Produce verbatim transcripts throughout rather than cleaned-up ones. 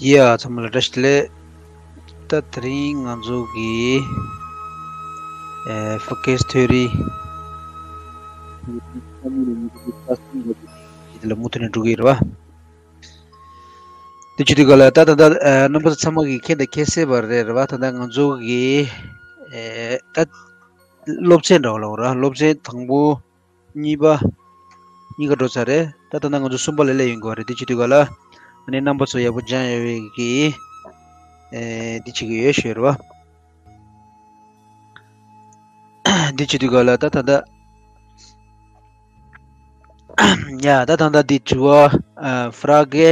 ཡ། ཚང་མ་ལ་བཀྲ་ཤིས་བདེ་ལེགས། ད་དེ་རིང་ང་ཚོ་གི་ཨེ་ཕོ་ཀེས་ཐོ་རི་དེ་ལ་མུ་མཐུད་ནས་འགྲོ་གི་ཡོད་རེད་བ། དེ་བྱེད་དུས་ག་ལ་ད་ད་ད་ཨེ་རྣམ་པ་ཚང་མ་གི་མཁྱེན་དང་མཁྱེན་གསལ་བ་རེད་རེད་བ། ད་ད་ང་ཚོ་གི་ཨེ་ད་སློབ་ཚན་འདྲ་བ་ལ་འོ་ར། སློབ་ཚན་དང་པོ། གཉིས་པ། གཉིས་ཀ་འགྲོ་ཚར་རེད། ད་ད་ལྟ་ང་ཚོ་གསུམ་པ་ལ་སླེབས་ཡོང་གི་ཡོད་རེད། དེ་བྱེད་དུས་ག་ལ་ཨ་ནི་རྣམ་པ་ཚོ་ཡག་པོ་སྦྱང་ཡོད་པའི་གི་ཨེ་འདི་བྱེད་ཀྱི་ཡོད་ཞུ་རེད་བ། འདི་བྱེད་དུས་ག་ལ་ད་ད་ད་ཡ་ད་ད་ད་འདི་དྲི་བ་ཨ་ཕ་ར་གེ་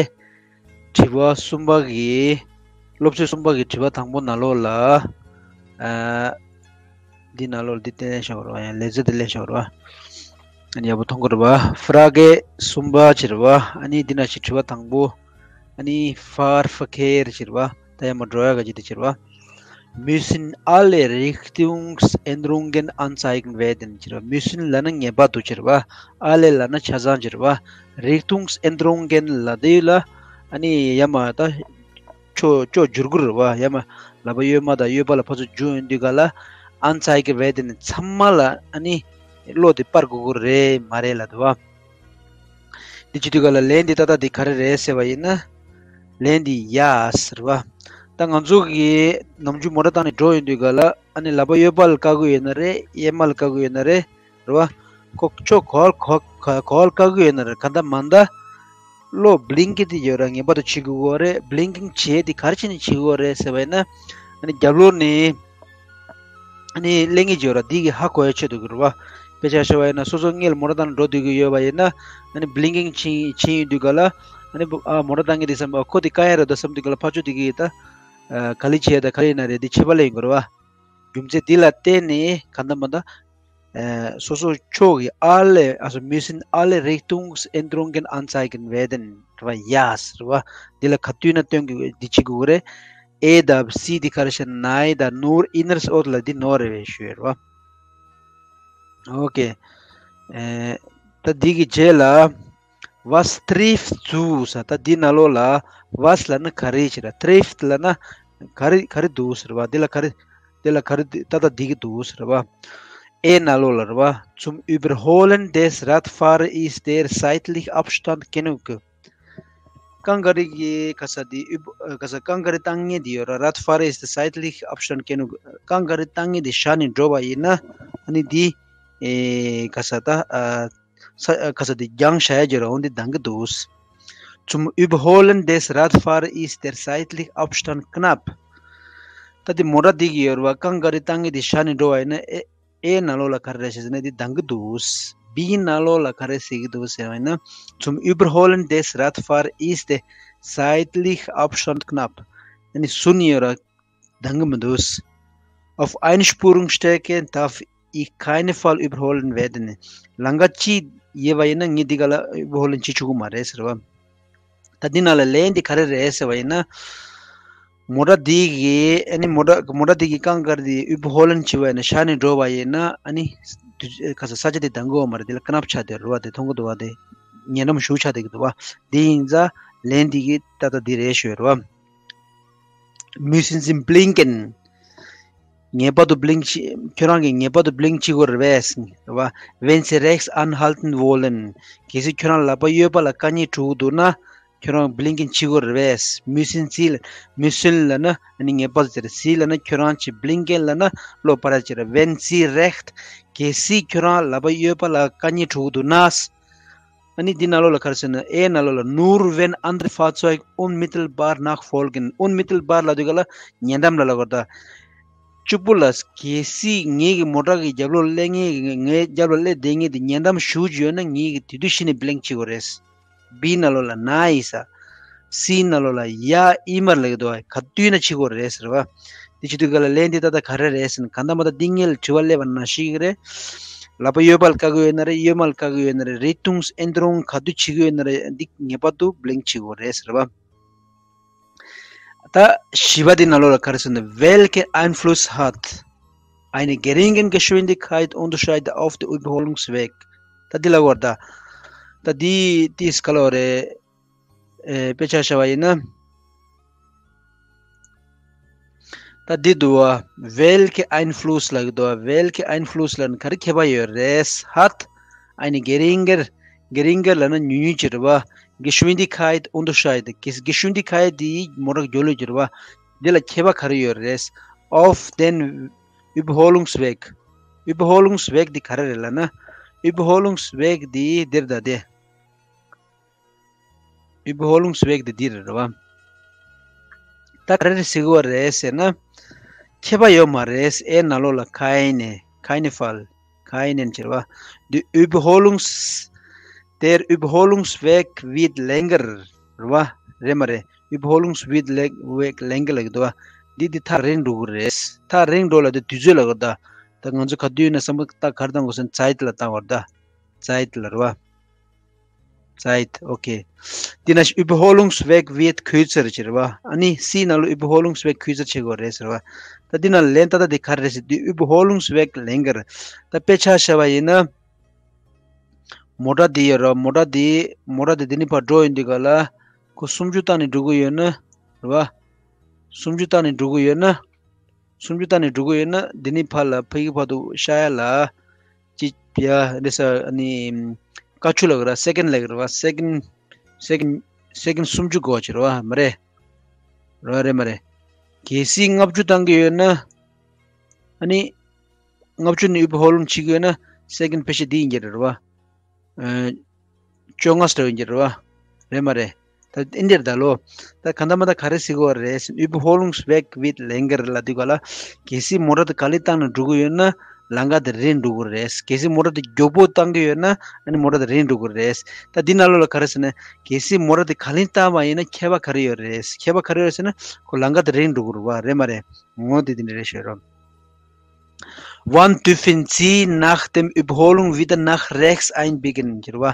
དྲི་བ་གསུམ་པ་གི་སློབ་ཚན་གསུམ་པ་གི་དྲི་བ་དང་པོ་ནང་ལོགས་ལ་ཨ། འདི་ནང་ལོགས་འདི་བསྟན་ཤོག་རོ། ཡང་ལེ་ཚན་འདི་ལེན་ཤོག་རོ། ཨ་ནི་ཡག་པོ་མཐོང་གི་རེད་བ། ཕ་ར་གེ་གསུམ་པ་ཅིག་རེད་བ། ཨ་ནི་འདི་ན་ཞིག་དྲི་བ་དང་པོ། ཨ་ནི་ཕར་ཕ་ཁེར་ཅིག་རེད་བ། ད་ཡང་མ་འགྲོ་ཡ་ག་ཅིག་འདི་ཅིག་རེད་བ། Müssen alle Richtungsänderungen anzeigen werden ཅིག་རེད་བ། Müssen ལབ་ན་ངེས་པར་དུ་ཅིག་རེད་བ། Alle ལབ་ན་ཆ་ཚང་ཅིག་རེད་བ། Richtungsänderungen ལབ་དུས་ལ་ཨ་ནི་ཡ་མ་ད། ཕྱོགས་ཕྱོགས་བསྒྱུར་དགོས་རེད་བ། ཡ་མ་ལག་པ་གཡོན་མ་དང་གཡོན་པ་ལ་ཕར་ཚུར་བསྒྱུར་ཡོང་དུས་ག་ལ་anzeigen werden ཚང་མ་ལ་ཨ་ནི་བློ་དེ་སྤར་དགོས་ཀྱི་རེད་མ་རེད་ལབ་འདུག་བ། འདི་བྱེད་དུས་ག་ལ་ལན་འདི་ཏག་ཏག་འདི་ག་རེ་རེད་ཟེར་བ་ཡིན་ན། ལན་འདི་yes རེད་བ། ད་ང་ཚོ་གི་ནམ་རྒྱུན་མོ་ཊ་བཏང་ནས་འགྲོ་ཡོང་དུས་ག་ལ་ཨ་ནི་ལག་པ་གཡོན་པ་ལ་བཀག་གི་ཡོད་ན་རེད། གཡོན་མ་ལ་བཀག་གི་ཡོད་ན་རེད། རེད་བ། ཁོ་ཁྱོད་ག་བ་ག་ག་ག་བ་བཀག་གི་ཡོད་ན་རེད། ག་འདྲ་མ་འདྲ། བློ་blinking དེ་ཡོད་ར། ངེས་པར་དུ་བྱེད་དགོས་ཀྱི་རེད། blinking བྱེད་དེ་ག་རེ་བྱས་ནས་བྱེད་དགོས་རེད་ཟེར་བ་ཡིན་ན། ཨ་ནི་རྒྱབ་ལོགས་ནས་ཨ་ནི་གླེང་གི་ཡོད་ར། འདི་གི་ཧ་གོ་ཡ་ཆེད་དུ་གི་རེད་བ། དཔེ་ཆ་བཞག་པ་ཡིན་ན་སོ་སོ་སྔོན་ལ་མོ་ཊ་བཏང་འགྲོ་སྡོད་ཀྱི་ཡོད་པ་ཡིན་ན། ཨ་ནི་blinking བྱེད་བྱེད་ཡོང་དུས་ག་ལ་ཨ་ནི་ཨ་མོ་ཊ་བཏང་གི་འདུག་བསམ་པ། ཁོ་དེ་བཀག་ཡ་རེད་འདུག་བསམ་དུས་ག་ལ་ཕར་ཕྱོགས་དེ་གི་ད་ག་ལེ་བྱེད་ཡ་ད་ག་ལེ་ཡིན་ན་རེད། འདི་ཁྱད་པར་ལ་ཡིན་དགོས་རེད་བ། རྒྱུ་མཚན་འདི་ལ་བརྟེན་ནས་ག་འདྲ་མ་འདྲ། ཨ་སོ་སོ་ཕྱོགས་ཀྱི་alle, also müssen alle Richtungsänderungen anzeigen werden རེད་བ། yes རེད་བ། འདི་ལ་ག་དུས་ན་སྟོན་དགོས། འདི་བྱེད་དགོས་རེད། A དང་C འདི་ག་རེ་བཤད་ན་nein དང་nur inneres Ohr ལ་འདི་no རེད་བས་ཞུ་ཡ་རེད་བ། okay ཨེ་ད་འདི་གི་རྗེས་ལ་was trifft zu ཟེར། ད་འདི་ནང་ལོགས་ལ་was ལབ་ན་ག་རེ་ཅིག་ར། trifft ལབ་ན་ག་རེ་ག་རེ་འདུག་ཟེར་བ། འདི་ལ་ག་རེ། དེ་ལ་ག་རེ་ད་ལྟ་འདི་གི་འདུག་ཟེར་བ། A ནང་ལོགས་ལ་རེད་བ། Zum Überholen des Radfahrers ist der zeitliche Abstand genug. རྐང་ག་རི་གི་ག་ས་འདི་ཨུ་ག་ས་རྐང་ག་རི་བཏང་མཁན་འདི་ཡོད་ར། Radfahrer ist der zeitliche Abstand genug. རྐང་ག་རི་བཏང་མཁན་འདི་བཞག་ནས་འགྲོ་བ་ཡིན་ན་ཨ་ནི་འདི་ཨེ་ག་ས་ད་ཨ། ས་ཨ་ག་ས་དེ་རྒྱང་བཞག་ཡ་ཅིག་ར། འོ་འདི་འདང་གི་འདུག Zum Überholen des Radfahrers ist der zeitliche Abstand knapp. ད་དེ་མོ་ཊ་འདི་གི་ཡོད་ར་བ། རྐང་ག་རི་བཏང་མཁན་དེ་བཞག་ནས་འགྲོ་བ་ཡིན་ན་ཨེ་ཨེ་ནང་ལོགས་ལ་ག་རེ་རེད་ཟེར་ན་འདི་འདང་གི་འདུག B ནང་ལོགས་ལ་ག་རེ་ཟེར་གི་འདུག་ཟེར་བ་ཡིན་ན། Zum Überholen des Radfahrers ist der zeitliche Abstand knapp. ཨ་ནི་ཟུར་ནས་ཡོད་ར། འདང་གི་མི་འདུག Auf Einspurungsstrecken darf ich keinen Fall überholen werden. ལམ་ཁ་གཅིག་ཡོད་པ་ཡིན་ན་ངས་འདི་ག་ལ་überholen བྱེད་ཆོག་གི་མ་རེད་ཟེར་བ། ད་འདི་ནང་ལ་ལན་འདི་ག་རེ་རེད་ཟེར་བ་ཡིན་ན། མོ་ཊ་འདི་གི་ཨ་ནི་མོ་ཊ་མོ་ཊ་འདི་གི་རྐང་དཀར་འདི་überholen བྱེད་པ་ཡིན་ན་བཞག་ནས་འགྲོ་བ་ཡིན་ན་ཨ་ནི་དུ་ག་ས་ས་ཆ་འདི་འདང་གི་ཡོད་མ་རེད། འདི་ལ་knapp ཆགས་བསྡད་རེད་བ། དེ་མཐོང་གི་འདུག་བ། དེ་ཉེ་འགྲམ་ཞུགས་ཆགས་བསྡད་ཀྱི་འདུག་བ། འདི་ཡིན་ཙང་ལན་འདི་གི་ད་ལྟ་འདི་རེད་ཞུ་ཡ་རེད་བ། Müssen Sie blinken. ངེས་པར་དུ་blinken བྱེད། ཁྱོད་རང་གིས་ངེས་པར་དུ་blinken བྱེད་དགོས་རེད་པས། རེད་བ། Wenn Sie rechts anhalten wollen. གལ་སྲིད་ཁྱོད་རང་ལག་པ་གཡས་པ་ལ་བཀག་ཉེན་འགྲོ་གི་འདུག་ན། ཁྱོད་རང་blinken བྱེད་དགོས་རེད་པས། Müssen Sie ལ། Müssen ལབ་ན་ཨ་ནི་ངེས་པར་དུ་ཟེར། Sie ལབ་ན་ཁྱོད་རང་གིས། blinken ལབ་ན་བློ་སྤར་ཡ་ཟེར། Wenn Sie rechts. གལ་སྲིད་ཁྱོད་རང་ལག་པ་གཡས་པ་ལ་བཀག་ཉེན་འགྲོ་གི་འདུག་ན། ཨ་ནི་འདི་ནང་ལོགས་ལ་ག་རེ་ཟེར་ན། ཨེ་ནང་ལོགས་ལ། Nur wenn andere Fahrzeuge unmittelbar nachfolgen. Unmittelbar ལབ་དུས་ག་ལ་ཉེ་འགྲམ་ལ་ལབ་དགོས་རེད་ད། གཅིག་པུ་ལ་གལ་སྲིད་ངེད་ཀྱི་མོ་ཊ་གི་རྒྱབ་ལོགས་སླེབས་མཁན་གྱི་ངའི་རྒྱབ་ལ་སླེབས་བསྡད་མཁན་དེ་ཉེ་འགྲམ་ཞུགས་ཀྱི་ཡོད་ན་ངེད་ཀྱིས་དེ་དུས་གཞི་ནས་blinken བྱེད་དགོས་རེད། B ནང་ལོགས་ལ་nein ཟེར། Sie ནང་ལོགས་ལ་ja immer ལབ་ཀྱི་འདུག་བ། ག་དུས་ན་བྱེད་དགོས་རེད་ཟེར་བ། དེ་བྱེད་དུས་ག་ལ་ལན་དེ་ད་ལྟ་ག་རེ་རེད་ཟེར་ན། གང་ལྟར་མ་ལྟར་འདི་སྔོན་ལ་དྲི་བ་སླེབས་པ་ནང་བཞིན་གྱི་རེད། ལག་པ་གཡས་པ་ལ་བཀག་གི་ཡོད་ན་རེད། གཡོན་མ་ལ་བཀག་གི་ཡོད་ན་རེད། Richtungsänderung ག་དུས་བྱེད་ཀྱི་ཡོད་ན་རེད། འདི་ངེས་པར་དུ་blinken བྱེད་དགོས་རེད་ཟེར་བ། ད་བཞི་པ་དེ་ནང་ལོགས་ལ་ག་རེ་ཟེར་ན། Welchen Einfluss hat eine geringe Geschwindigkeitsunterschied auf den Überholungsweg? ད་འདི་ལ་གོ་ད། ད་འདི་ཏིས་ག་ལོ་རེད། ཨེ་དཔེ་ཆ་བཞག་པ་ཡིན་ན། ད་འདི་འདུག་བ། Welche Einfluss ལབ་ཀྱི་འདུག་བ། Welche Einfluss ལབ་ན་ག་རེ་ཁྱད་པར་ཡོད་རེད། Hat eine geringere, geringer ལབ་ན་ཉུང་ཉུང་ཅིག་རེད་བ། Geschwindigkeit Unterschied. Gesch- Geschwindigkeit དེ་མོ་ཊ་རྒྱུ་ལོས་ཅིག་རེད་བ། འདི་ལ་ཁྱད་པར་ག་རེ་ཡོད་རེད། Auf den Überholungsweg. Überholungsweg འདི་ག་རེ་རེད་ལབ་ན། Überholungsweg འདི་འདིར་ད་དེ། Überholungsweg དེ་འདི་རེད་བ། ད་ག་རེ་ཟེར་གྱི་ཡོད་རེད་ཟེར་ན། ཁྱད་པར་ཡོད་མ་རེད། ཨེ་ནང་ལོགས་ལ་keine, keine Fall, keinen Fall. Die Überholungs- der Überholungsweg wird länger རེད་བ། རེད་མ་རེད། Überholungsweg läng- Weg länger ལབ་ཀྱི་འདུག་བ། འདི་འདི་ཐག་རིང་འགྲོ་གི་རེད། ཐག་རིང་འགྲོ་ལབ་དུས་དུས་ཚོད་ལབ་ཀྱི་འདུག་ད་ང་ཚོ་ག་དུས་ཡིན་ན་བསམ་བློ་ད་ག་རེ་བཏང་དགོས་ཟེར་ན་Zeit ལ་བཏང་བར་ད། Zeit ལབ་རེད་བ། Zeit, okay. འདི་ན་Überholungsweg wird kürzer ཟེར་བ། ཨ་ནི་སི་ནང་ལོགས་Überholungsweg kürzer བྱེད་དགོས་རེད་ཟེར་བ། ད་འདི་ན་ལན་ད་ལྟ་འདི་ག་རེ་རེད་ཟེར་དུས་Überholungsweg länger. ད་དཔེ་ཆ་བཞག་པ་ཡིན་ན། མོ་ཊ་འདི་ཡོད་རེད་བ། མོ་ཊ་འདི་མོ་ཊ་འདི་འདི་ནས་ཕར་འགྲོ་ཡོང་དུས་ག་ལ། ཁོ་སུམ་ཅུ་བཏང་ནས་འགྲོ་གི་ཡོད་ན། རེད་བ། སུམ་ཅུ་བཏང་ནས་འགྲོ་གི་ཡོད་ན། སུམ་ཅུ་བཏང་ནས་འགྲོ་གི་ཡོད་ན། འདི་ནས་ཕར་ལ་ཕ་གི་བར་དུ་ཤར་ཡ་ལ། ཅི་ཡ་འདི་ས་ཨ་ནི། ཀ་ཆུ་ལབ་ཀྱི་ར། སེ་ཀན་ལབ་ཀྱི་ར་བ། སེ་ཀན། སེ་ཀན། སེ་ཀན་སུམ་ཅུ་དགོས་ཀྱི་རེད་བ། མ་རེད། རེད་བ་རེད་མ་རེད། གལ་སྲིད་ལྔ་བཅུ་བཏང་གི་ཡོད་ན། ཨ་ནི། ལྔ་བཅུ་ནས་Überholung བྱེད་ཀྱི་ཡོད་ན། སེ་ཀན་ཕལ་ཆེར་འདི་ཡིན་གྱི་རེད་བ། ཨ། བཅོ་ལྔ་ཙམ་ཡིན་གྱི་རེད་བ། རེད་མ་རེད། ད་འདི་འདྲ་ད་ལོ། ད་ག་འདྲ་མ་འདྲ་ག་རེ་ཟེར་གྱི་ཡོད་རེད། Überholungsweg wird länger ལབ་དུས་ག་ལ། གལ་སྲིད་མོ་ཊ་དེ་ག་ལེར་བཏང་ནས་འགྲོ་གི་ཡོད་ན། ལམ་ཁ་དེ་རིང་འགྲོ་གི་རེད། གལ་སྲིད་མོ་ཊ་དེ་མགྱོགས་པོ་བཏང་གི་ཡོད་ན། ཨ་ནི་མོ་ཊ་དེ་རིང་འགྲོ་གི་རེད། ད་འདི་ནང་ལོགས་ལ་ག་རེ་ཟེར་ན། གལ་སྲིད་མོ་ཊ་དེ་ག་ལེར་བཏང་བ་ཡིན་ན་ཁྱད་པར་ག་རེ་ཡོད་རེད། ཁྱད་པར་ག་རེ་ཡོད་ཟེར་ན། ཁོ་ལམ་ཁ་དེ་རིང་འགྲོ་གི་རེད་བ། རེད་མ་རེད། ངོ་དེ་དེ་འདྲ་རེད་ཤོད་རོགས། Wann dürfen Sie nach dem Überholung wieder nach rechts einbiegen ཟེར་བ།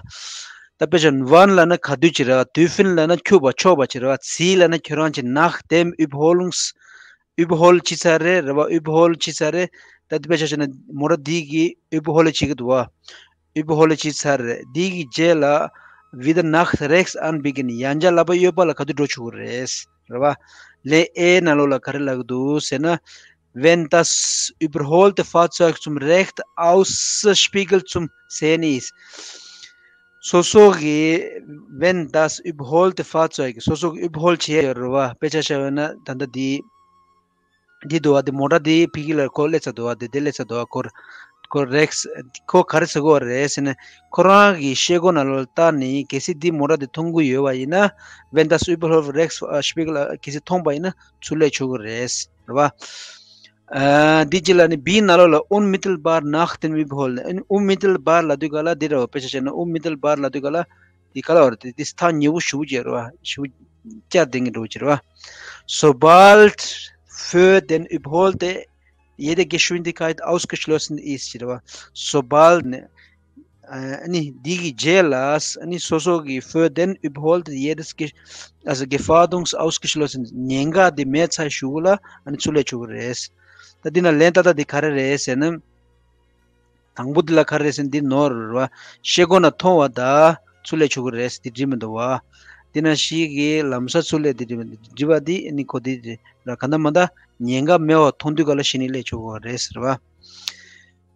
ད་དཔེ་ཆ་wann ལབ་ན་ག་དུས་ཅིག་རེད་བ། dürfen ལབ་ན་འཁྱུག་པ་ཆོག་པ་ཅིག་རེད་བ། Sie ལབ་ན་ཁྱོད་རང་ཅིག nach dem Überholungs- Überhol བྱས་ཚར་རེད་རེད་བ། Überhol བྱས་ཚར་རེད། ད་དཔེ་ཆ་བཞག་ན་མོ་ཊ་འདི་གི་Überhol བྱེད་ཀྱི་འདུག་བ། Überhol བྱས་ཚར་རེད། འདི་གི་རྗེས་ལ་wieder nach rechts einbiegen ཡང་བསྐྱར་ལག་པ་གཡས་པ་ལ་ག་དུས་འགྲོ་ཆོག་གི་རེད། རེད་བ། ལན་ཨེ་ནང་ལོགས་ལ་ག་རེ་ལབ་ཀྱི་འདུག་ཟེར་ན། Wenn das überholte Fahrzeug zum rechten Außenspiegel zu sehen ist. སོ་སོ་གི། Wenn das überholte Fahrzeug སོ་སོ་གི་Überhol བྱས་ཡོད་རེད་བ། དཔེ་ཆ་བཞག་ཡོད་ན་ད་ལྟ་འདི། འདི་འདུག་བ། འདི་མོ་ཊ་འདི་ཕ་གི་ལ་ཁོ་སླེབས་ཚར་འདུག་བ། འདི་འདི་སླེབས་ཚར་འདུག་བ། ཁོ་ཁོ་རེགས་ཁོ་ག་རེ་ཟེར་གྱི་ཡོད་རེད་ཟེར་ན། ཁོ་རང་གི་ཤེལ་སྒོ་ནང་ལོགས་ལ་བལྟས་ནས་གལ་སྲིད་འདི་མོ་ཊ་འདི་མཐོང་གི་ཡོད་པ་ཡིན་ན། Wenn das überholte Rechtsspiegel གལ་སྲིད་མཐོང་པ་ཡིན་ན་ཚུར་སླེབས་ཆོག་གི་རེད། རེད་བ། ཨ། འདི་གཅིག་ལ་ནི་བི་ནང་ལོགས་ལ་unmittelbar nach dem Überholen. ཨ་ནི་unmittelbar ལབ་དུས་ག་ལ་འདི་རེད་བ། དཔེ་ཆ་བཞག་ན་unmittelbar ལབ་དུས་ག་ལ། འདི་ག་ལ་བར་དེ་འདི་ཐག་ཉེ་པོ་ཞེ་པོ་ཅིག་རེད་བ། ཞེ་པོ་བསྐྱར་ལྡན་གྱི་འགྲོ་ཅིག་རེད་བ། Sobald für den Überholte jede Geschwindigkeit ausgeschlossen ist ཟེར་བ། Sobald ནི། ཨ་ནི་འདི་གི་རྗེས་ལ་ཨ་ནི་སོ་སོ་གི་für den Überholte jedes Ge- also Gefährdung ausgeschlossen ཉེན་ཁ་དེ་མེད་ཚར་གཞུག་ལ་ཨ་ནི་ཚུར་སླེབས་ཆོག་གི་རེད། ད་འདི་ན་ལན་ཏག་ཏག་འདི་ག་རེ་རེད་ཟེར་ན། དང་པོ་འདི་ལ་ག་རེ་ཟེར་འདི་ནོར་བ། ཤེལ་སྒོ་ནས་མཐོང་བ་དང་ཚུར་སླེབས་ཆོག་གི་རེད་འདི་འགྲིག་མི་འདུག་བ། འདི་ན་ཞིག་གི་ལམ་སང་ཚུར་སླེབས་འདི་འགྲིག་མི་འདུག་འགྲིག་པ་འདི་ནི་གོ་འདི་རེད་ག་འདྲ་མ་འདྲ་ཉེན་ཁ་མེད་པ་མཐོང་དུས་ག་ལ་ཤི་ནས་སླེབས་ཆོག་གི་རེད་ཟེར་བ།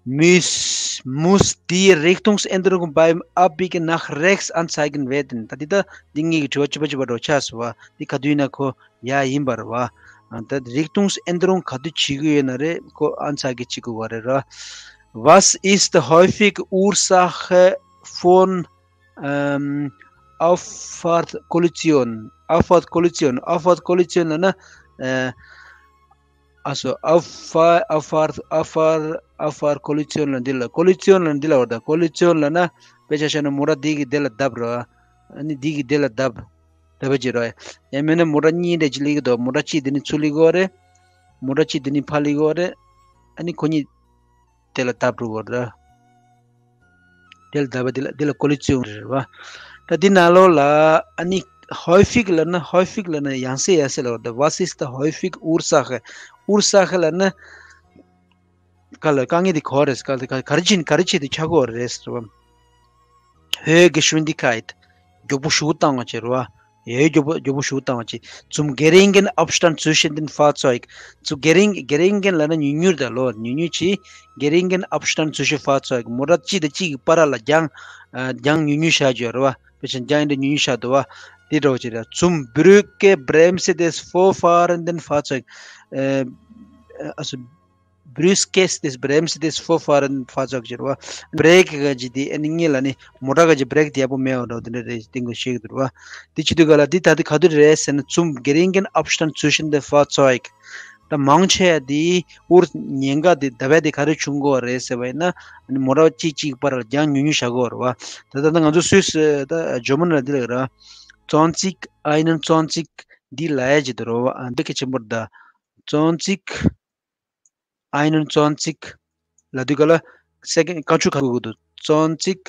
Muss, muss die Richtungsänderung beim Abbiegen nach rechts anzeigen werden. ད་འདི་ད་འདི་ངེད་ཀྱི་དྲི་བ་བཅུ་པ་བཅུ་པ་འགྲོ་ཆགས་སོང་བ། འདི་ག་དུས་ཡིན་ན་གོ་ཡ་ཡིན་པ་རེད་བ། ད་Richtungsänderung ག་དུས་བྱེད་ཀྱི་ཡོད་ན་རེད་ཁོ་anzeige བྱེད་དགོས་པ་རེད་ར། Was ist häufig Ursache von ähm, Auffahrtkollision? Auffahrtkollision, Auffahrtkollision ལབ་ན། ཨ་སོ། Auffahr- Auffahr- Auffahr- Auffahrtkollision ལབ་འདི་ལ། Kollision ལབ་འདི་ལ་བར་ད། Kollision ལབ་ན་དཔེ་ཆ་བཞག་ན་མོ་ཊ་འདི་གི་འདི་ལ་བརྡབ་ར། ཨ་ནི་འདི་གི་འདི་ལ་བརྡབ། བརྡབ་པ་ཅིག་ར། ཡང་མིན་ན་མོ་ཊ་གཉིས་འདྲ་ཅིག་སླེབས་ཀྱི་འདུག་མོ་ཊ་གཅིག་འདི་ནས་ཚུར་སླེབས་ཀྱི་ཡོད་རེད། མོ་ཊ་གཅིག་འདི་ནས་ཕར་སླེབས་ཀྱི་ཡོད་རེད། ཨ་ནི་ཁོ་གཉིས་དེ་ལ་བརྡབ་འགྲོ་གི་རེད། དེ་ལ་བརྡབ་པ་དེ་ལ་དེ་ལ་Kollision རེད་བ། ད་འདི་ནང་ལོགས་ལ་ཨ་ནི་häufig ལབ་ན་häufig ལབ་ན་ཡང་སེ་ཡང་སེ་ལབ་པ་དང་། Was ist häufig Ursache? Ursache ལབ་ན་ག་ལ་དཀའ་ངལ་དེ་ག་རེ་རེད། ག་ལ་ག་ག་རེ་བྱས་ནས་ག་རེ་བྱས་ཏེ་ཆགས་ཀྱི་ཡོད་རེད་ཟེར་བ། Hohe Geschwindigkeit མགྱོགས་པོ་ཞེ་པོ་བཏང་བ་ཅིག་རེད་བ། ཡོད། མགྱོགས་པོ་མགྱོགས་པོ་ཞུགས་བཏང་བ་ཅིག Zum geringen Abstand zwischen den Fahrzeugen. Zu gering, geringen ལབ་ན་ཉུང་ཉུང་རེད་ལོ། ཉུང་ཉུང་ཅིག geringen Abstand zwischen Fahrzeugen. མོ་ཊ་གཅིག་དང་གཅིག་གི་བར་ལ་རྒྱང་ཨ་རྒྱང་ཉུང་ཉུང་བཞག་རྒྱུ་རེད་བ། དཔེ་ཆ་རྒྱང་འདྲ་ཉུང་ཉུང་བཞག་འདུག་བ། དེ་འདྲ་བོ་ཅིག་རེད། Zum Brücke Bremse des vorfahrenden Fahrzeugs. ཨ་ཨ་སོ། Brücke des Bremse des vorfahrenden Fahrzeugs ཟེར་བ། བྷི་རེག་གི་ག་ཅི་དེ་ཨ་ནི་ངེད་ལ་ནི་མོ་ཊ་ག་ཅི་བྷི་རེག་དེ་ཡག་པོ་མེད་པ་འདྲ་བོ་དེ་འདྲ་རེད། སྟེང་གི་ཤེས་ཀྱི་འདུག་བ། དེ་བྱེད་དུས་ག་ལ་དེ་ད་དེ་ག་དུས་རེད་ཟེར་ན། Zum geringen Abstand zwischen den Fahrzeugen. ད་མང་ཆེ་བ་དེ་དབུར་ཉེན་ཁ་དེ་ཟླ་བ་དེ་ག་རེ་བྱུང་གི་རེད་ཟེར་བ་ཡིན་ན། ཨ་ནི་མོ་ཊ་གཅིག་གཅིག་བར་ལ་རྒྱང་ཉུང་ཉུང་བཞག་གི་རེད་བ། ད་ད་ད་ང་ཚོ་སུད་སི་ད་ཇར་མན་ལ་དེ་ལ་ར་zwanzig einundzwanzig འདི་ལ་ཡ་ཅིག་འདུག་རེད་བ། ཨ་འདི་གལ་ཆེན་པོ་རེད་ད། zwanzig einundzwanzig ལབ་དུས་ག་ལ་སེ་ཀན་ཌི་ཁ་ཆུ་ཁ་དགོས་ཀྱི་འདུག zwanzig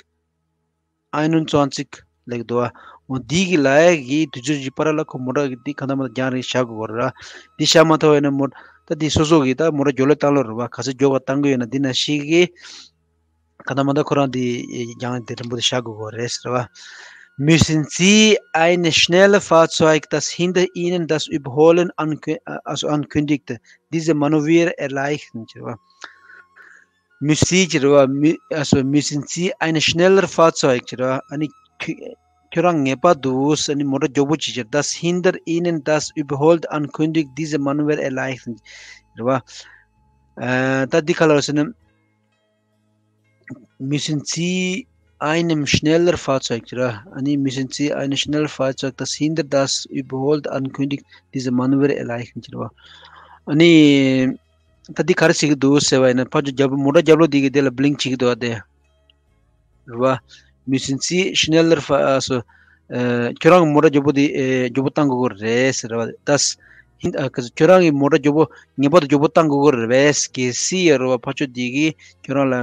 einundzwanzig ལབ་ཀྱི་འདུག་བ། འོ་འདི་གི་ལ་ཡ་གི་དུས་ཚོད་ཀྱི་བར་ལ་ཁོ་མོ་ཊ་གི་འདི་གང་ལྟར་མ་གཏོགས་རྒྱང་རིང་བཞག་དགོས་རེད་ར། འདི་བཞག་མ་ཐུབ་པ་ཡིན་ན་མོ་ད་འདི་སོ་སོ་གི་ད་མོ་ཊ་མགྱོགས་ལོས་བཏང་ལོས་རེད་བ། ག་ཚོད་མགྱོགས་པ་བཏང་གི་ཡོད་ན་འདི་ན་ཤེས་གི་གང་ལྟར་མ་ད་ཁོ་རང་འདི་རྒྱང་དེ་རིང་པོ་དེ་བཞག་དགོས་ཀྱི་རེད་ཟེར་བ། Müssen Sie ein schnelles Fahrzeug, das hinter Ihnen das Überholen ankü- äh, also ankündigt, diese Manöver erleichtern ཟེར་བ། Müssen Sie ཟེར་བ། Mü- also müssen Sie ein schnelles Fahrzeug ཟེར་བ། ཨ་ནི་ཁྱོད་ཁྱོད་རང་ངེས་པར་དུ་ཨ་ནི་མོ་ཊ་མགྱོགས་པོ་ཅིག་ཟེར། Das hinter Ihnen das Überholen ankündigt, diese Manöver erleichtern ཟེར་བ། ཨ་ད་འདི་ག་ལ་ཟེར་ན། Müssen Sie einem schnelleren Fahrzeug ཟེར་བ། ཨ་ནི་müssen Sie ein schnelles Fahrzeug, das hinter das Überholen ankündigt, diese Manöver erleichtern ཟེར་བ། ཨ་ནི་ད་འདི་ག་རེ་ཟེར་གྱི་འདུག་ཟེར་བ་ཡིན་ན། ཕར་ཕྱོགས་རྒྱབ་ལོགས་མོ་ཊ་རྒྱབ་ལོགས་འདི་གི་དེ་ལ་བྷི་ལིང་བྱེད་ཀྱི་འདུག་བ་དེ། རེད་བ། Müssen Sie schneller fahr- also ཁྱོད་རང་གི་མོ་ཊ་མགྱོགས་པོ་དེ་ཨེ་མགྱོགས་པོ་བཏང་དགོས་ཀྱི་རེད་ཟེར་བ། Das hin- ཨ་ཁྱོད་རང་གི་མོ་ཊ་མགྱོགས་པོ་ངེས་པར་དུ་མགྱོགས་པོ་བཏང་དགོས་ཀྱི་རེད་པས། གལ་སྲིད་ཡ་རོ་བ་ཕར་ཕྱོགས་དེ་གིས་ཁྱོད་རང་ལ་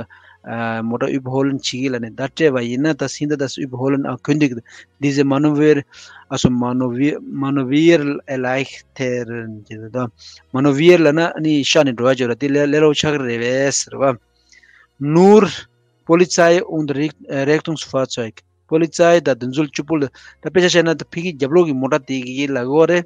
ཨ་མོ་ཊ་Überholen བྱེད་ཀྱི་ལབ་ནས་བརྡ་སྤྲད་པ་ཡིན་ན། Das hinter das Überholen ankündigt, diese Manöver, also Manöver, Manöver erleichtern ཟེར་དང་། Manöver ལབ་ན་ཨ་ནི་ཤར་ནས་འགྲོ་བ་བརྗོད་ལ་དེ་ལས་ལས་སླ་པོ་ཆགས་ཀྱི་རེད་པས་ཟེར་བ། Nur Polizei und Richt- äh, Rettungsfahrzeug. Polizei དང་དེ་ཚོ་གཅིག་པོ་ལ་ད་དཔེ་ཆ་བཤད་ན་ད་ཕ་གི་རྒྱབ་ལོགས་ཀྱི་མོ་ཊ་དེ་གི་ལབ་དགོས་རེད།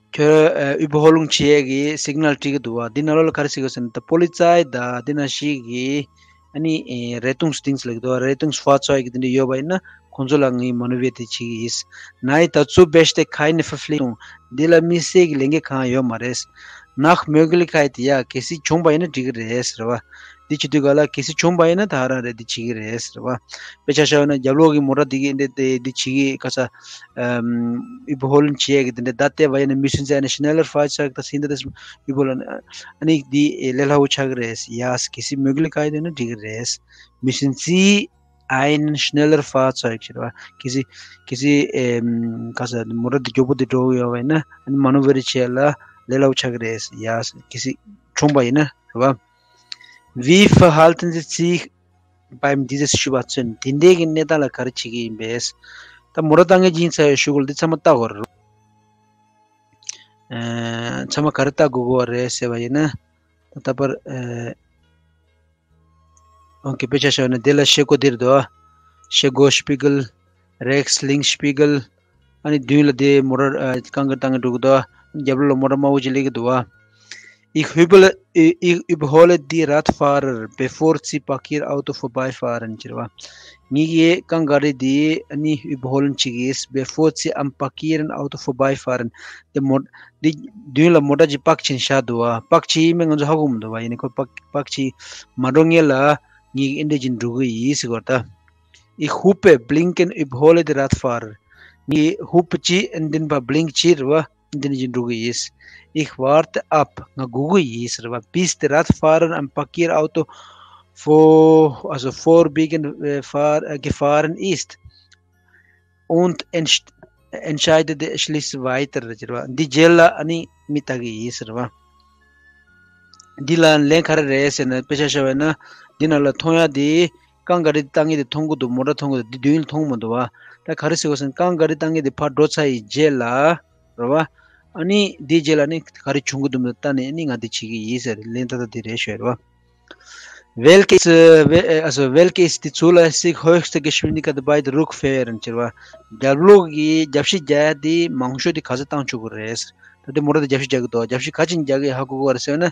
ཁྱོད་ཨ་Überholung བྱེད་ཡས་ཀྱི་signal སྤྲད་ཀྱི་འདུག་བ། འདི་ནང་ལོགས་ལ་ག་རེ་ཟེར་གྱི་ཟེར་ན། ད་Polizei དང་འདི་ནང་བཞིན་གྱི་ཨ་ནི་ཨེ་Rettungsdienst ལབ་ཀྱི་འདུག་བ། Rettungsfahrzeug གི་དེ་འདྲ་ཡོད་པ་ཡིན་ན་ཁོང་ཚོ་ལ་ངས་Manöver དེ་བྱེད་ཀྱི་ཡིན། Nein, dazu besteht keine Verpflichtung. འདི་ལ་དམིགས་བསལ་གྱི་ལས་འགན་གང་ཡང་ཡོད་མ་རེད། Nach Möglichkeit, ཡ་གལ་སྲིད་བྱུང་བ་ཡིན་ན་འགྲིག་གི་རེད་ཟེར་བ། འདི་བྱེད་དུས་ག་ལ་གལ་སྲིད་བྱུང་བ་ཡིན་ན་ད་རང་རེད་འདི་བྱེད་ཀྱི་རེད་ཟེར་བ། དཔེ་ཆ་བཞག་ན་རྒྱབ་ལོགས་ཀྱི་མོ་ཊ་འདི་གི་འདི་འདི་འདི་བྱེད་ཀྱི་ག་ས་ཨམ་Überholen བྱེད་ཡས་ཀྱི་འདི་འདྲ་བརྡ་སྤྲད་པ་ཡིན་ན། Müssen Sie ein schnelles Fahrzeug, das hinter das Überholen ཨ་ནི་འདི་ལས་སླ་པོ་ཆགས་ཀྱི་རེད། Ja, གལ་སྲིད་Möglichkeit ཡོད་ན་འགྲིག་གི་རེད། Müssen Sie ein schnelles Fahrzeug ཟེར་བ། གལ་སྲིད་གལ་སྲིད་ཨེམ་ག་ས་མོ་ཊ་འདི་མགྱོགས་པོ་འདི་འགྲོ་གི་ཡོད་པ་ཡིན་ན། ཨ་ནི་Manöver བྱེད་ལ་ལས་སླ་པོ་ཆགས་ཀྱི་རེད། Ja, གལ་སྲིད་བྱུང་བ་ཡིན་ན་རེད་བ། Wie verhalten Sie sich beim dieses Situationen? དེ་འདྲའི་གི་གནས་སྟངས་ལ་ག་རེ་བྱེད་ཀྱི་ཡིན་པས། ད་མོ་ཊ་བཏང་མཁན་ཅིག་ཡིན་ཚར་བའི་གཞུག་གུ་ལ་འདི་ཚང་མ་བལྟ་དགོས་རེད། ཨེ་ཚང་མ་ག་རེ་བལྟ་དགོས་ཀྱི་རེད་ཟེར་བ་ཡིན་ན། ད་ལྟ་བར་ཨེ་ཨོ་ཁེ། དཔེ་ཆ་བཞག་ན་དེ་ལ་ཤེལ་སྒོ་འདིར་འདུག་ཤེལ་སྒོ་Spiegel, Rücklichtspiegel. ཨ་ནི་མདུན་ལ་དེ་མོ་ཊ་ཨ་རྐང་གིས་བཏང་གི་འགྲོ་གི་འདུག་རྒྱབ་ལོགས་ལ་མོ་ཊ་དམར་པོ་ཅིག་སླེབས་ཀྱི་འདུག Ich überhole, ich überhole die Radfahrer, bevor sie Parkierauto vorbeifahren ཟེར་བ། ངེད་ཀྱིས་རྐང་ག་རི་དེ་ཨ་ནི་Überholen བྱེད་ཀྱི་ཡིན། Bevor sie am Parkierauto vorbeifahren. དེ་མོ་འདི་མདུན་ལ་མོ་ཊ་ཅིག་པག་བྱས་བཞག་འདུག་བ། པག་བྱས་ཡིན་མིན་ང་ཚོ་ཧ་གོ་མི་འདུག་བ། ཡིན་ནའི་ཁོ་པག་པག་བྱས་མ་འགྲོ་སྔོན་ལ་ངེད་ཀྱིས་ཨེ་འདྲ་ཅིག་འགྲོ་གི་ཡིན་ཟེར་གོ་ད། Ich hupe, blinke, überhole die Radfahrer. ངས་hupe བྱས་ཨ་ནི་འདི་ནས་ཕར་blink བྱས་རེད་བ། འདི་ནས་ཅིག་འགྲོ་གི་ཡིན། Ich warte ab. ང་སྒུག་གི་ཡིན་ཟེར་བ། Bis die Radfahrer am Parkierauto vor, also vorübergehend, äh, fahr- äh, gefahren ist. Und entsch- entscheide schließlich weiter ཟེར་བ། འདི་རྗེས་ལ་ཨ་ནི་མིང་བཏགས་ཀྱི་ཡིན་ཟེར་བ། འདི་ལ་ལན་ག་རེ་རེད་ཟེར་ན། དཔེ་ཆ་བཞག་པ་ཡིན་ན་འདི་ནང་ལ་མཐོང་ཡ་དེ་རྐང་ག་རི་བཏང་མཁན་དེ་མཐོང་གི་འདུག་མོ་ཊ་མཐོང་གི་འདུག་འདི་མདུན་ལ་མཐོང་མི་འདུག་བ། ད་ག་རེ་ཟེར་དགོས་ཟེར་ན། རྐང་ག་རི་བཏང་མཁན་དེ་ཕར་འགྲོ་ཚར་ཡི་རྗེས་ལ་རེད་བ། ཨ་ནི་འདིའི་རྗེས་ལ་ནི་ག་རེ་བྱུང་གི་འདུག་མེད་ལྟ་ནས་ཨ་ནི་ང་འདི་བྱེད་ཀྱི་ཡིན་ཟེར། ལན་ད་ལྟ་འདི་རེད་ཞུ་ཡ་རེད་བ། Welche ist, äh, we- äh, also welche ist die zulässig höchste Geschwindigkeit bei der Rückfähren? ཟེར་བ། རྒྱབ་ལོག་གི་རྒྱབ་བཤིག་རྒྱག་ཡ་དེ་མང་ཤོས་དེ་ག་ཚོད་བཏང་ཆོག་གི་རེད། ད་དེ་མོ་ཊ་དེ་རྒྱབ་བཤིག་རྒྱག་གི་འདུག་རྒྱབ་བཤིག་ག་ཅིག་རྒྱག་གི་ཧ་གོ་གི་རེད་ཟེར་ན།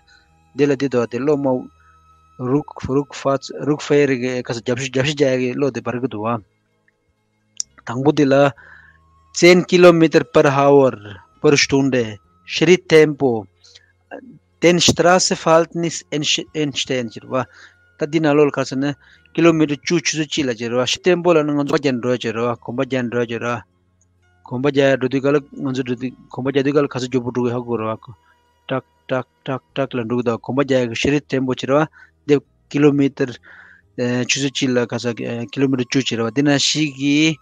དེ་ལ་དེ་འདུག་དེ་གློག་མ། Rück- Rückfahrt- Rückfähr- གི་ག་ཚོད་རྒྱབ་བཤིག་རྒྱབ་བཤིག་རྒྱག་ཡ་གི་གློག་དེ་འབར་གི་འདུག་བ། དང་པོ་འདི་ལ། zehn Kilometer per Hour, per Stunde, Schritttempo, den Straßenverhältnis entsch- entstehen ཟེར་བ། ད་འདི་ནང་ལོགས་ལ་ག་ཟེར་ན། ཀི་ལོ་མི་ཊར་བཅུ་ཆུ་ཚོད་གཅིག་ལ་ཟེར་བ། Schritttempo ལབ་ན་ང་ཚོ་གོམ་པ་རྒྱག་འགྲོ་ཟེར་བ། གོམ་པ་རྒྱག་འགྲོ་ཟེར་བ། གོམ་པ་རྒྱག་འགྲོ་དུས་ག་ལ་ང་ཚོ་འགྲོ་དུས་གོམ་པ་རྒྱག་དུས་ག་ལ་ག་ཚོད་མགྱོགས་པོ་འགྲོ་གི་ཧ་གོ་རེད་བ། ཏག་ཏག་ཏག་ཏག་ལ་འགྲོ་གི་འདུག་གོམ་པ་རྒྱག་ཡག་གི་Schritttempo ཟེར་བ། འདི་ཀི་ལོ་མི་ཊར། ཨེ། ཆུ་ཚོད་གཅིག་ལ་ག་ས་ཨེ་ཀི་ལོ་མི་ཊར་བཅུ་ཟེར་བ། འདི་ན་ཞིག་གི་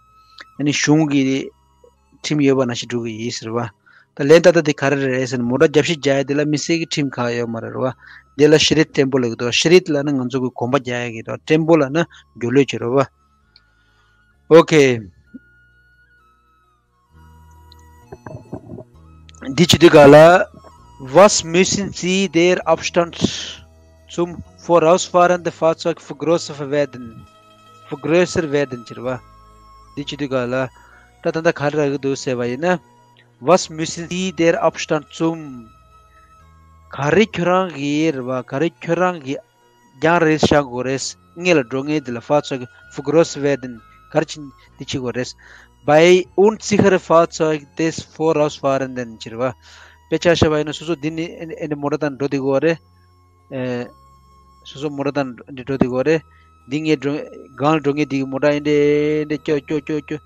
ཨ་ནི་གཞུང་གི་ཁྲིམས་ཡོད་པ་ནང་བཞིན་འགྲོ་གི་ཡིན་ཟེར་བ། ད་ལན་ཏག་ཏག་དེ་ག་རེ་རེད་ཟེར་ན། མོ་ཊ་རྒྱབ་བཤིག་རྒྱག་ཡ་དེ་ལ་དམིགས་བསལ་གྱི་ཁྲིམས་གང་ཡོད་མ་རེད་བ། དེ་ལ་Schritttempo ལབ་ཀྱི་འདུག Schritt ལབ་ན་ང་ཚོ་གི་གོམ་པ་རྒྱག་ཡ་གི་འདུག Tempo ལབ་ན་མགྱོགས་ལོས་ཀྱི་རེད་བ། Okay. འདི་བྱེད་དུས་ག་ལ། Was müssen Sie der Abstand zum vorausfahrenden Fahrzeug vergrößern werden? Vergrößern werden ཟེར་བ། འདི་བྱེད་དུས་ག་ལ། ད་ད་ལྟ་ག་རེ་རག་གི་འདུག་ཟེར་བ་ཡིན་ན། Was müssen Sie der Abstand zum ག་རེ་ཁྱོད་རང་གི་རེད་བ། ག་རེ་ཁྱོད་རང་གི་རྒྱང་རིང་བཞག་དགོས་རེད། སྔོན་ལ་འགྲོ་མཁན་དེ་ལ་Fahrzeug vergrößern werden ག་རེ་བྱེད་འདི་བྱེད་དགོས་རེད། Bei unsichere Fahrzeug des Vorausfahrenden ཟེར་བ། དཔེ་ཆ་བཞག་པ་ཡིན་ན་སོ་སོ་འདི་ནི་ཨེ་འདི་མོ་ཊ་དང་འགྲོ་བསྡད་དགོས་རེད། ཨེ། སོ་སོ་མོ་ཊ་དང་འགྲོ་བསྡད་དགོས་རེད། འདི་ངའི་འགྲོ་སྒང་ལ་འགྲོ་མཁན་འདི་གི་མོ་ཊ་ཨེ་འདྲ་ཨེ་འདྲ་སྐྱོ་སྐྱོ་སྐྱོ་སྐྱོ་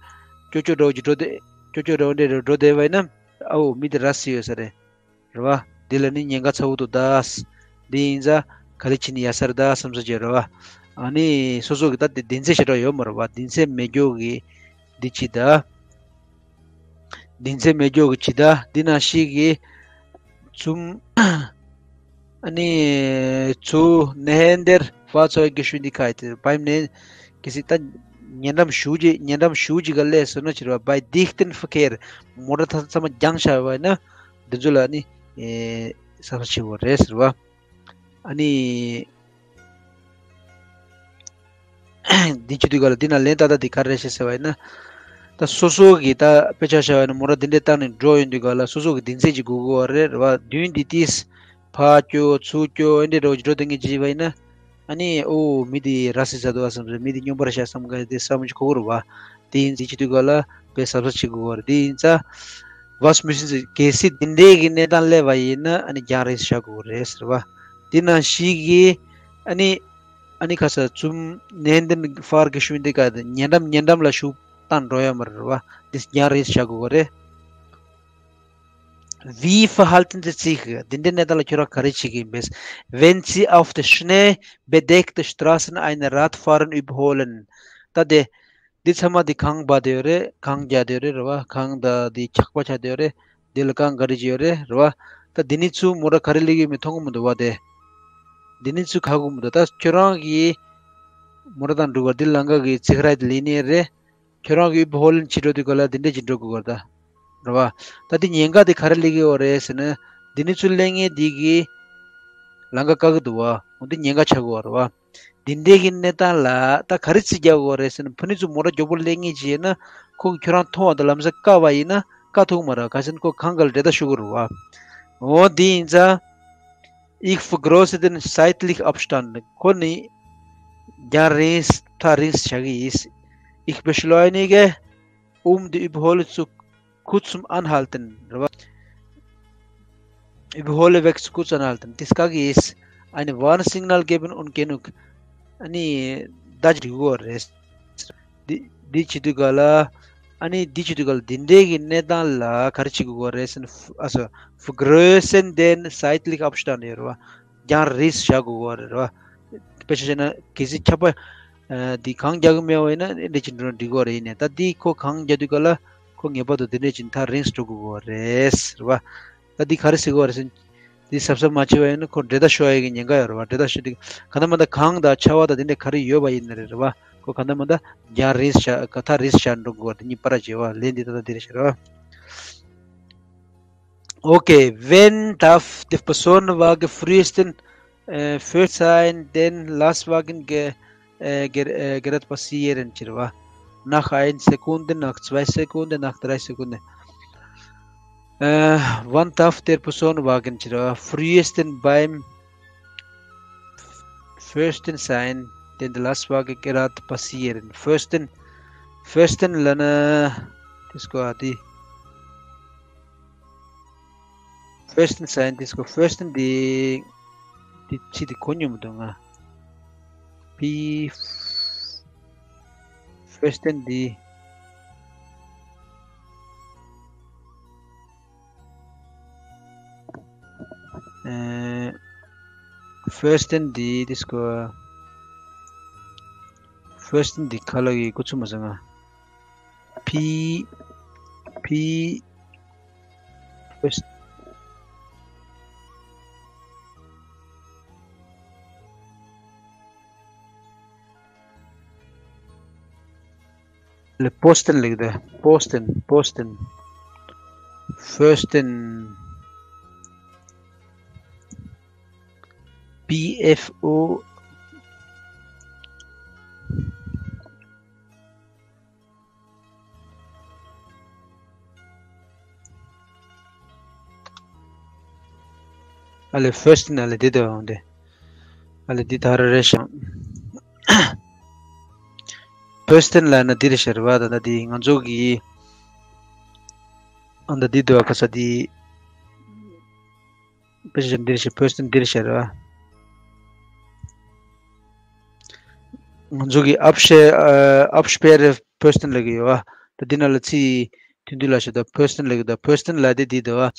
སྐྱོ་སྐྱོ་འདྲ་བོ་ཅིག་འགྲོ་བསྡད་སྐྱོ་སྐྱོ་འདྲ་བོ་འདྲ་འགྲོ་བསྡད་པ་ཡིན་ན། ཨའོ་མི་དེ་ར་བཟི་ཡོད་ས་རེད། རེད་བ། འདི་ལ་ནི་ཉེན་ཁ་ཚ་བོ་འདུག་ད། འདི་ཡིན་ཙང་ག་ལེ་བྱས་ནས་ཡ་སར་ད་བསམ་ས་བྱས་རེད་བ། ཨ་ནི་སོ་སོ་གི་ད་དེ་གདེང་ཚད་ཞེ་དྲག་ཡོད་མ་རེད་བ། གདེང་ཚད་མེད་རྒྱུ་གི་འདི་ཅི་ད། གདེང་ཚད་མེད་རྒྱུ་གི་ཅི་ད། འདི་ན་ཞིག་གི་zum ཨ་ནི་zu nahender Fahrzeuggeschwindigkeit beim Nähen གལ་སྲིད་ད་ཉེ་འགྲམ་ཞུགས་ཀྱི་ཉེ་འགྲམ་ཞུགས་ཀྱི་ག་ལས་སོ་ན་ཅི་རེད་བ། Bei dichtem Verkehr མོ་ཊ་ཚང་མ་རྒྱང་ཆ་བ་ན། འདི་ཚོ་ལ་ནི་ཨེ་གསལ་པོ་ཆེ་བོ་རེད་ཟེར་བ། ཨ་ནི་འདི་བྱེད་དུས་ག་ལ་འདི་ན་ལན་ཏག་ཏག་འདི་ག་རེ་རེད་ཤག་ཟེར་བ་ཡིན་ན། ད་སོ་སོ་གི་ད་དཔེ་ཆ་བཞག་པ་ཡིན་ན་མོ་ཊ་འདི་འདྲས་བཏང་ནས་འགྲོ་ཡོང་དུས་ག་ལ་སོ་སོ་གི་གདེང་ཚད་ཅིག་དགོས་ཀྱི་ཡོད་རེད་རེད་བ། མདུན་འདི་ཏིས་ཕར་སྐྱོ་ཚུར་སྐྱོ་ཨེ་འདྲས་འགྲོ་འགྲོ་དེ་ངས་བྱས་པ་ཡིན་ན། ཨ་ནི་ཨོ་མི་འདི་ར་བཟི་ཚར་འདུག་བསམ་ཟེར། མི་འདི་སྨྱོན་པ་རེད་ཤག་བསམ་ག་དེ་བསམ་གྱི་གོ་གི་རེད་བ། དེ་ཡིན་ཟེར་བྱེད་དུས་ག་ལ་དཔེ་གཟབ་གཟབ་བྱེད་དགོས་པ་རེད། དེ་ཡིན་ཙང་Was müssen Sie གལ་སྲིད་དེ་འདྲའི་གི་གནས་སྟངས་སླེབས་པ་ཡིན་ན་ཨ་ནི་རྒྱང་རིང་བཞག་དགོས་རེད་ཟེར་བ། དེ་ནང་བཞིན་གི་ཨ་ནི་ཨ་ནི་ཁ་ས་zum nähenden Fahrgeschwindigkeit ཉེ་འགྲམ་ཉེ་འགྲམ་ལ་ཤུགས་བཏང་འགྲོ་ཡ་མ་རེད་བ། དེ་རྒྱང་རིང་བཞག་དགོས་པ་རེད། Wie verhalten Sie sich དེ་འདྲའི་གནས་སྟངས་ལ་ཁྱོད་རང་ག་རེ་བྱེད་ཀྱི་ཡིན་པས། Wenn Sie auf der schneebedeckten Straße ein Rad fahren überholen ད་དེ། འདི་ཚང་མ་འདི་གངས་སྦག་བསྡད་ཡོད་རེད། གངས་རྒྱག་བསྡད་ཡོད་རེད་རེད་བ། གངས་དང་འདི་ཆག་པ་ཆགས་བསྡད་ཡོད་རེད། འདི་ལ་གངས་ག་རེ་བྱས་ཡོད་རེད་རེད་བ། ད་འདི་ནི་ཚུར་མོ་ཊ་ག་རེ་སླེབས་ཡོད་མེད་མཐོང་གི་མི་འདུག་བ་དེ། འདི་ནི་ཚུར་ག་གི་མི་འདུག་ད་ཁྱོད་རང་གིས་མོ་ཊ་དང་འགྲོ་གར་འདི་ལམ་ཁ་གི་ཚིག་ར་དེ་ལེན་ནི་རེད། ཁྱོད་རང་གིས་ཨུ་བྷོ་ལན་ཕྱིར་འགྲོ་དུས་ག་ལ་འདི་འདྲས་ཅིག་འགྲོ་དགོས་གར་ད། རེད་བ། ད་འདི་ཉེན་ཁ་དེ་ག་རེ་སླེབས་ཀྱི་ཡོད་རེད་ཟེར་ན། འདི་ནི་ཚུར་སླེབས་མཁན་འདི་གིས་ལམ་ཁ་བཀག་གི་འདུག་བ། འོ་འདི་ཉེན་ཁ་ཆགས་ཀྱི་ཡོད་རེད་བ། འདི་འདྲའི་གི་གནས་སྟངས་ལ་ད་ག་རེ་རྩིས་རྒྱག་དགོས་རེད་ཟེར་ན། ཕ་ནི་ཚོ་མོ་ཊ་མགྱོགས་པོ་སླེབས་ངེས་ཅིག་ཡོད་ན་ཁོ་གིས་ཁྱོད་རང་མཐོང་བ་དང་ལམ་སང་བཀག་པ་ཡིན་ན་བཀག་ཐུབ་མ་རེད། ག་ཟེར་ན་ཁོ་གང་ག་ལ་འདྲེད་བརྡར་ཤོར་གི་རེད་བ། འོ་འདི་ཡིན་ཙང་Ich vergrößere den zeitlichen Abstand ཁོ་ནི་རྒྱང་རིང་ཐག་རིང་བྱ་གི་ཡིན། Ich beschleunige um die Überholung zu kurzem anhalten རེད་བ། Überholweg zu kurz anhalten དེ་དཀའ་གི་ཡིན། Ein Warnsignal geben und genug ཨ་ནི་བརྡ་ཅིག་འབྲི་དགོས་རེད། འདི་འདི་བྱེད་དུས་ག་ལ། ཨ་ནི་འདི་བྱེད་དུས་ག་ལ་འདི་འདྲའི་གི་གནས་སྟངས་ལ་ག་རེ་བྱེད་དགོས་རེད་ཟེར་ན། Also vergrößere den zeitlichen Abstand ཡོད་རེད་བ། རྒྱང་རིང་བཞག་དགོས་རེད་བ། དཔེ་ཆ་བཞག་ན་གལ་སྲིད་ཆར་པ་འདི་གངས་རྒྱག་གི་མེད་པ་ཡིན་ན་འདི་འདྲ་ཅིག་འགྲོ་ན་འགྲིག་གི་རེད། ཡིན་ནའི་ད་འདི་ཁོ་གངས་རྒྱག་དུས་ག་ལ་ཁོ་ངེས་པར་དུ་འདི་འདྲ་ཅིག་ཐག་རིང་སུ་འགྲོ་དགོས་རེད་ཟེར་བ། ད་འདི་ག་རེ་ཟེར་དགོས་རེད་ཟེར་ན། འདི་གཟབ་གཟབ་མ་བྱས་པ་ཡིན་ན་ཁོ་འདྲེད་བརྡར་ཤོར་ཡ་གི་ཉེན་ཁ་ཡོད་རེད་བ། འདྲེད་བརྡར་ཤོར་དུས་གང་ལྟར་མ་ལྟར་གངས་དང་ཆར་པ་དང་འདི་འདྲ་ག་རེ་ཡོད་པ་ཡིན་ན་རེད་རེད་བ། ཁོ་གང་ལྟར་མ་ལྟར་རྒྱང་རིང་བཞག་ཐག་རིང་བཞག་འགྲོ་དགོས་རེད། འདི་གཉིས་བར་བྱས་པ་ལན་འདི་ད་ལྟ་འདི་རེད་ཤག་རེད་བ། Okay, wann darf der Personenwagen frühestens äh, Führerschein, den Lastwagen ge, äh, ger, äh, gerade passieren, ཟེར་བ། Nach ein Sekunde, nach zwei Sekunde, nach drei Sekunde. Äh, wann darf der Personenwagen, ཟེར་བ། Frühestens beim Führerschein, den Lastwagen gerade passieren. Frühestens, frühestens ལབ་ན། དེ་སྐོར་ཨ་དེ། Führerschein དེ་སྐོར། Führerschein དེ། དེ་ཚིག་དེ་གོ་མྱོང་མི་འདུག་ང་། པི། Führerschein དེ། ཨེ། Führerschein དེ་དེ་སྐོར། Führerschein དེ་ག་ལ་ཡི་གོ་ཚུལ་མ་སོང་ང་། པི། པི། Führerschein ལ་Posten ལེགས་དེ། Posten, Posten. Führerschein. P F O. ཨ་ལེ། Führerschein ཨ་ལེ། འདི་དོ་འོང་དེ། ཨ་ལེ། འདི་ད་ར་རེད་ཤག Führerschein ལབ་ན་འདི་རེད་ཤག་རེད་བ། ད་ད་འདི་ང་ཚོ་གི་ཨ་ད་འདི་དོ་ཨ་ཁ་ས་འདི། དཔེ་ཆ་འདི་རེད་ཤག Führerschein འདི་རེད་ཤག་རེད་བ། ང་ཚོ་གི་Absperr Absperr Führerschein ལབ་ཀྱི་ཡོད་བ། ད་འདི་ནང་ལ་ཚིག་དོན་དུ་ལ་ཤོད་ད། Führerschein ལབ་ཀྱི་ད། Führerschein ལབ་དེ་འདི་དོ་བ།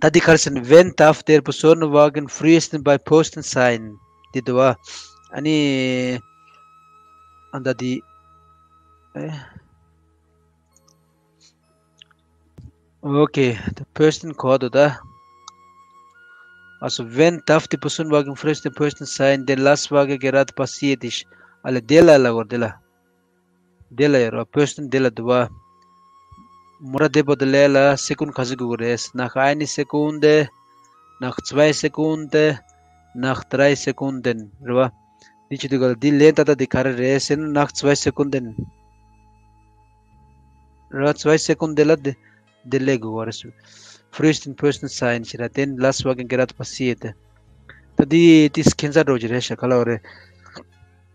ད་འདི་ག་རེ་ཟེར་ན། Wann darf der Personenwagen frühestens beim Posten sein? འདི་དོ་བ། ཨ་ནི། ཨ་ད་འདི། ཨེ། Okay, the Führerschein གོ་འདུག་ད། Also, wann darf der Personenwagen frühestens beim Posten sein, wenn der Lastwagen gerade passiert ist? ཨ་ལེ། དེ་ལ་ལ་གོ་དེ་ལ། དེ་ལ་ཡོད་རོ། Führerschein དེ་ལ་འདུག་བ། མོ་ཊ་བསྡད་པ་དེ་ལ་ལ་སེ་ཀུན་ག་ཚོད་དགོས་ཀྱི་རེད། Nach eine Sekunde, nach zwei Sekunde, nach drei Sekunden རེད་བ། འདི་བྱེད་དུས་ག་ལ་འདི་ལན་ཏག་ཏག་འདི་ག་རེ་རེད་ཟེར་ན། Nach zwei Sekunden རེད་བ། Zwei Sekunden ལ་འདི་འདི་ལས་དགོས་པ་རེད། Frühestens Posten sein ཟེར་ར། Den Lastwagen gerade passiert. ད་འདི་ཏིས་ཁྱད་མཚར་འགྲོ་གི་རེད་ཤག་ག་ལ་བ་རེད།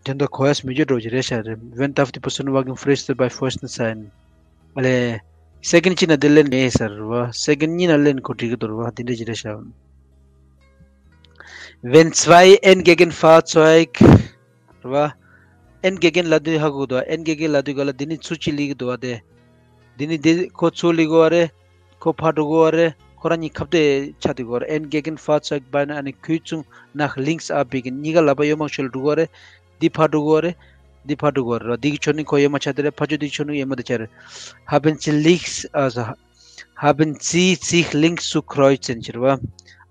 དོན་དག་གོ་ཡ་མི་འགྱུར་འགྲོ་གི་རེད་ཤག་རེད། Wann darf der Personenwagen frühestens beim Posten sein? ཨ་ལེ། སེ་ཀན་གཅིག་ན་དེ་ལེན་མེད་ཟེར་བ། སེ་ཀན་གཉིས་ན་ལེན་ཁོ་འགྲིག་གི་འདུག་བ། དེ་འདྲ་ཅིག་རེད་ཤག Wenn zwei entgegen Fahrzeug རེད་བ། Entgegen ལབ་དུས་ཧ་གོ་གི་འདུག་བ། Entgegen ལབ་དུས་ག་ལ་འདི་ནི་ཚུར་གཅིག་སླེབས་ཀྱི་འདུག་བ་དེ། འདི་ནི་འདི་ཁོ་ཚུར་སླེབས་དགོས་བ་རེད། ཁོ་ཕར་འགྲོ་དགོས་བ་རེད། ཁོ་རང་གཉིས་ཁ་གཏད་ཆགས་བསྡད་དགོས་བ་རེད། Entgegen Fahrzeug beinahe eine Kreuzung nach links abbiegen. གཉིས་ཀ་ལག་པ་གཡོན་མ་ཕྱོགས་ལ་འགྲོ་དགོས་བ་རེད། འདི་ཕར་འགྲོ་དགོས་བ་རེད། འདི་ཕར་འགྲོ་དགོས་བ་རེད། འདི་གི་ཕྱོགས་ནི་ཁོ་གཡོན་མ་ཆགས་བསྡད་རེད། ཕར་ཕྱོགས་འདི་གི་ཕྱོགས་ནི་གཡོན་མ་དེ་ཆགས་རེད། Haben Sie links, also, haben Sie sich links zu kreuzen ཟེར་བ།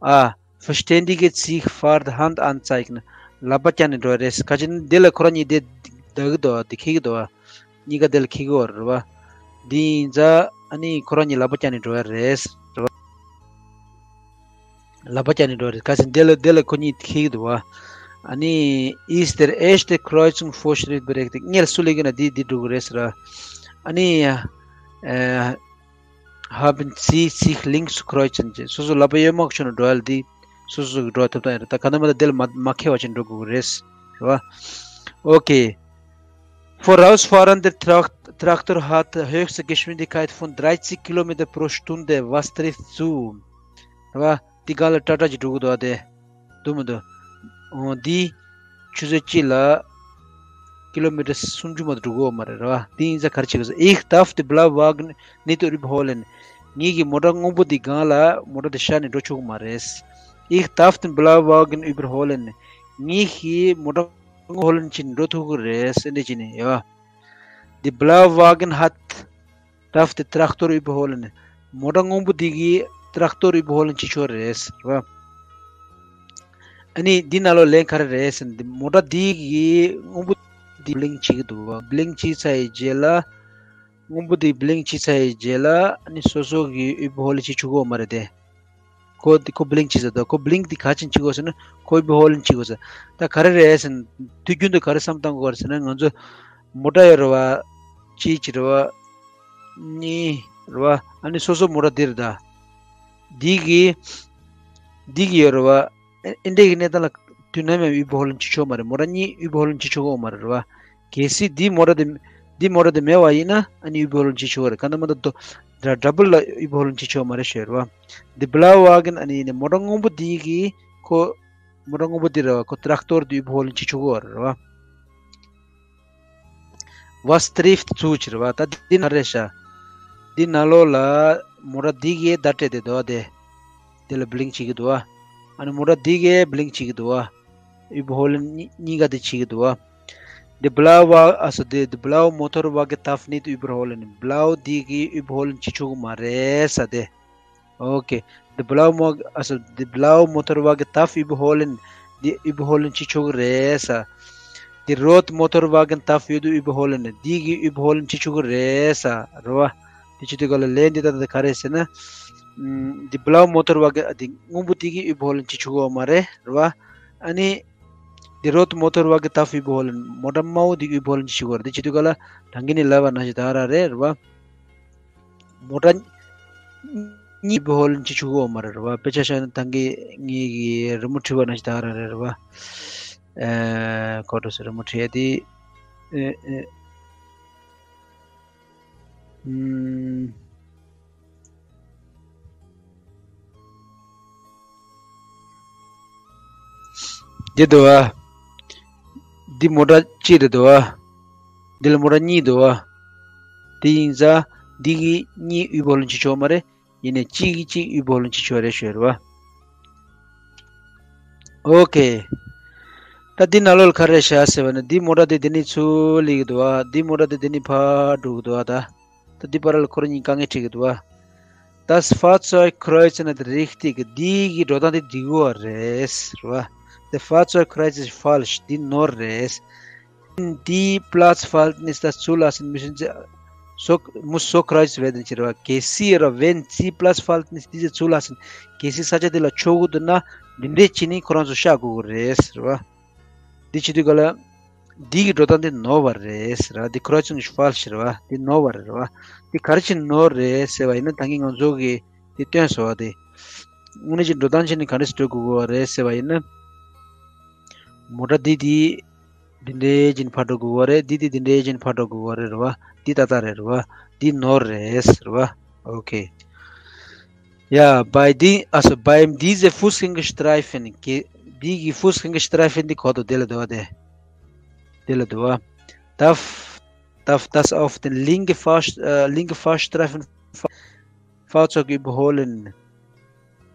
ཨ། Verständige sich fahrend Hand anzeigen. ལག་པ་བརྐྱངས་ནས་འགྲོ་བ་རེད། ག་ཅི་ན་འདི་ལ་ཁོ་རང་གཉིས་དེ་བསྡད་ཀྱི་འདུག་བ། འདི་འཁེལ་གྱི་འདུག་བ། གཉིས་ཀ་དེ་ལ་འཁེལ་གྱི་ཡོད་རེད་བ། འདི་ཡིན་ཙང་ཨ་ནི་ཁོ་རང་གཉིས་ལག་པ་བརྐྱངས་ནས་འགྲོ་བ་རེད། རེད་བ། ལག་པ་བརྐྱངས་ནས་འགྲོ་བ་རེད། ག་ཅི་ན་འདི་ལ་འདི་ལ་ཁོ་གཉིས་འཁེལ་གྱི་འདུག་བ། ཨ་ནི། Ist der erste Kreuzungsvorschritt berechtigt? སྔོན་ལ་སུ་སླེབས་ཀྱི་ན་འདི་འདི་འགྲོ་གི་རེད་ཟེར་བ། ཨ་ནི། ཨ། Haben Sie sich links zu kreuzen ཟེར། སོ་སོ་ལག་པ་གཡོན་མ་ཕྱོགས་ནས་འགྲོ་ཡ་ལ་འདི། སོ་སོ་གི་འགྲོ་ཡ་ཐོབ་ཐང་ཡོད་རེད། ད་ག་ནང་མ་ད་དེ་ལ་མ་མ་འཁེལ་བ་ཅིག་འགྲོ་དགོས་ཀྱི་རེད། རེད་བ། Okay. Vorausfahrender Trakt- Traktor hat höchste Geschwindigkeit von dreißig Kilometer pro Stunde. Was trifft zu? རེད་བ། འདི་སྒང་ལ་ཏྲག་ཏྲག་ཅིག་འགྲོ་གི་འདུག་བ་དེ། འདུག་མི་འདུག་འོ་འདི། ཆུ་ཚོད་གཅིག་ལ། ཀི་ལོ་མི་ཊར་སུམ་ཅུ་མ་གཏོགས་འགྲོ་གི་ཡོད་མ་རེད། རེད་བ། འདི་ཡིན་ཙང་ག་རེ་བྱེད་དགོས་ཟེར། Ich darf den blauen Wagen nicht überholen. ངེད་ཀྱིས་མོ་ཊ་སྔོན་པོ་འདི་སྒང་ལ་མོ་ཊ་འདི་བཞག་ནས་འགྲོ་ཆོག་གི་མ་རེད། Ich darf den blauen Wagen überholen. ངེད་ཀྱིས་མོ་ཊ་སྔོན་པོ་ཧོ་ལན་བྱས་ནས་འགྲོ་ཐུབ་ཀྱི་རེད་ཟེར་འདི་བྱས་ནས་ཡོད། Der blaue Wagen hat darf den Traktor überholen. མོ་ཊ་སྔོན་པོ་འདི་གིས་Traktor überholen བྱེད་ཆོག་རེད་ཟེར་བ། ཨ་ནི་འདི་ནང་ལོགས་ལན་ག་རེ་རེད་ཟེར་ན། འདི་མོ་ཊ་འདི་གིས་སྔོན་པོ་འདི་blink བྱེད་ཀྱི་འདུག་བ། Blink བྱས་ཚར་བའི་རྗེས་ལ། སྔོན་པོ་འདི་blink བྱས་ཚར་བའི་རྗེས་ལ་ཨ་ནི་སོ་སོ་གིས་überholen བྱེད་ཆོག་གི་ཡོད་མ་རེད་དེ། ཁོ་ཁོ་བི་ལིང་བྱེད་ས་དང་ཁོ་བི་ལིང་དེ་ག་ཅིག་བྱེད་དགོས་ཟེར་ན་ཁོ་ཨི་བྷི་ཧོ་ལིན་བྱེད་དགོས་ཟེར། ད་ག་རེ་རེད་ཟེར་ན་དུས་རྒྱུན་དུ་ག་རེ་བསམ་བཏང་དགོས་རེད་ཟེར་ན་ང་ཚོ་མོ་ཊ་ཡོད་རེད་བ། གཅིག་བྱེད་རེད་བ། གཉིས་རེད་བ། ཨ་ནི་སོ་སོ་མོ་ཊ་འདི་རེད་ད། འདི་གི་འདི་གི་ཡོད་རེད་བ། ཨེ་ཨེ་འདྲས་ཀྱི་གནས་སྟངས་ལ་དུས་ནམ་ཡང་ཨི་བྷི་ཧོ་ལིན་བྱེད་ཆོག་མ་རེད། མོ་ཊ་གཉིས་ཨི་བྷི་ཧོ་ལིན་བྱེད་ཆོག་གི་ཡོད་མ་རེད་རེད་བ། གལ་སྲིད་འདི་མོ་ཊ་དེ་འདི་མོ་ཊ་དེ་མེད་པ་ཡིན་ན་ཨ་ནི་ཨི་བྷི་ཧོ་ལིན་བྱེད་ཆོག་གི་རེད། གང་ལྟར་མ་ལྟར་ཌ་ཌ་བལ་ལ་ཨི་བྷི་ཧོ་ལིན་བྱེད་ཆོག་མ་རེད་ཞུ་ཡ་རེད་བ། འདི་བྷི་ལའུ་ཝ་གེན་ཨ་ནི་ནི་མོ་ཊ་སྔོན་པོ་འདི་གི་ཁོ་མོ་ཊ་སྔོན་པོ་འདི་རེད་བ། ཁོ་ཊ་རེག་ཊོར་འདི་ཨི་བྷི་ཧོ་ལིན་བྱེད་ཆོག་གི་ཡོད་རེད་བ། ཝ་སི་ཊི་རིཕ་ཊི་ཚུ་ཕྱིར་བ། ད་འདི་ན་རེ་ཤ། འདི་ནང་ལོགས་ལ་མོ་ཊ་འདི་གས་བརྡ་སྤྲད་དེ་འདུག་བ་དེ། དེ་ལ་བི་ལིང་བྱེད་ཀྱི་འདུག་བ། ཨ་ནི་མོ་ཊ་འདི་གས་བི་ལིང་བྱེད་ཀྱི་འདུག་བ། ཨི་བྷི་ཧོ་ལིན་གཉིས་གཉིས་ཀ་དེ་བྱེད་ཀྱི་འདུག་བ། འདི་བྷི་ལའུ་ཝ་ཨ་སོ་དེ་འདི་བྷི་ལའུ་མོ་ཊོར་ཝ་གེན་ཏཱབ་ནིད་ཨི་བྷི་ཧོ་ལིན། བྷི་ལའུ་འདི་གས་ཨི་བྷི་ཧོ་ལིན་བྱེད་ཆོག་གི་མ་རེད་ས་དེ། ཨོ་ཁེ། འདི་བྷི་ལའུ་མོ་ཨ་སོ་འདི་བྷི་ལའུ་མོ་ཊོར་ཝ་གེན་ཏཱབ་ཨི་བྷི་ཧོ་ལིན། འདི་ཨི་བྷི་ཧོ་ལིན་བྱེད་ཆོག་གི་རེད་ས། འདི་རོད་མོ་ཊོར་ཝ་གེན་ཏཱབ་ཡོད་དུ་ཨི་བྷི་ཧོ་ལིན། འདི་གི་ཨི་བྷི་ཧོ་ལིན་བྱེད་ཆོག་གི་རེད་ས་རེད་བ། འདི་བྱེད་དུས་ག་ལ་ལན་འདི་ད་ད་ག་རེད་ཟེར་ན། ཨམ། འདི་བྷི་ལའུ་མོ་ཊོར་ཝ་གེན་འདི་སྔོན་པོ་འདི་གི་ཨི་བྷི་ཧོ་ལིན་བྱེད་ཆོག་གི་ཡོད་མ་རེད་རེད་བ། ཨ་ནི། འདི་རོད་མོ་ཊོར་ཝ་གེན་ཏཱབ་ཨི་བྷི་ཧོ་ལིན། མོ་ཊ་དམར་པོ་འདི་གི་ཨི་བྷི་ཧོ་ལིན་བྱེད་ཆོག་གི་རེད། འདི་བྱེད་དུས་ག་ལ་ད་གིན་ནས་ལབ་པ་ནང་བཞིན་ད་ར་རེད་རེད་བ། མོ་ཊ་གཉིས་ཨི་བྷི་ཧོ་ལིན་བྱེད་ཆོག་གི་ཡོད་མ་རེད་རེད་བ། དཔེ་ཆ་བཞག་ན་ད་གིན་ངེད་ཀྱི་རི་མོ་བྲིས་པ་ནང་བཞིན་ད་ར་རེད་རེད་བ། ཨེ། གོ་འགྲོ་ཟེར་རི་མོ་བྲིས་ཡ་དེ། ཨེ་ཨེ། ཨུམ། འདི་འདུག་བ། འདི་མོ་ཊ་གཅིག་རེད་འདུག་བ། འདི་ལ་མོ་ཊ་གཉིས་འདུག་བ། དེ་ཡིན་ཙང་འདི་གི་གཉིས་ཨི་བྷི་ཧོ་ལིན་བྱེད་ཆོག་མ་རེད། ཡིན་ནའི་གཅིག་གིས་གཅིག་ཨི་བྷི་ཧོ་ལིན་བྱེད་ཆོག་རེད་ཞུ་རེད་བ། ཨོ་ཁེ། ད་འདི་ནང་ལོགས་ལ་ག་རེ་བཞག་ཟེར་བ་ན་འདི་མོ་ཊ་དེ་འདི་ནས་ཚུར་སླེབས་ཀྱི་འདུག་བ། འདི་མོ་ཊ་དེ་འདི་ནས་ཕར་འགྲོ་གི་འདུག་བ་ད། ད་འདི་བར་ལ་ཁོ་རང་གཉིས་དཀའ་ངལ་འཕྲད་ཀྱི་འདུག་བ། Das Fahrzeug kreuzt nicht richtig. འདི་གི་འགྲོ་སྟངས་དེ་འགྲིག་གི་རེད་ཟེར་བ། Das Fahrzeug kreuzt falsch. འདི་ནོར་རེད། Die Platzverhältnisse das zulassen, müssen Sie so, muss so kreuzen werden ཟེར་བ། གལ་སྲིད་ར་wenn Sie Platzverhältnisse diese zulassen. གལ་སྲིད་ས་ཆ་དེ་ལ་ཆོག་གི་འདུག་ན་འདི་འདྲས་བྱས་ནས་ཁོ་རང་ཚོ་བཞག་དགོས་ཀྱི་རེད་ཟེར་བ། འདི་བྱེད་དུས་ག་ལ། འདི་གི་འགྲོ་སྟངས་འདི་ནོར་བ་རེད་ཟེར་བ། འདི་Kreuzung ist falsch ཟེར་བ། འདི་ནོར་བ་རེད་བ། འདི་ག་རེ་བྱས་ནོར་རེད་ཟེར་བ་ཡིན་ན་ད་གིན་ང་ཚོ་གིས་འདི་སྟོན་སོང་བ་དེ། དངོས་གནས་ཀྱི་འགྲོ་སྟངས་བྱས་ནས་ག་འདྲས་སེ་འགྲོ་དགོས་བ་རེད་ཟེར་བ་ཡིན་ན། མོ་ཊ་འདི་འདི་འདི་འདྲའི་བྱས་ནས་ཕར་འགྲོ་དགོས་བ་རེད། འདི་འདི་འདི་འདྲའི་བྱས་ནས་ཕར་འགྲོ་དགོས་བ་རེད་རེད་བ། འདི་ཏག་ཏག་རེད་རེད་བ། འདི་ནོར་རེད་ཟེར་བ། ཨོ་ཁེ། Ja, bei die, also beim diese Fußgängerstreifen, ge- die Fußgängerstreifen འདི་གོ་དོ་དེ་ལ་འདུག་བ་དེ། དེ་ལ་འདུག་བ། Darf, darf das auf den linke Fahr, äh, linke Fahrstreifen Fa- Fahrzeug überholen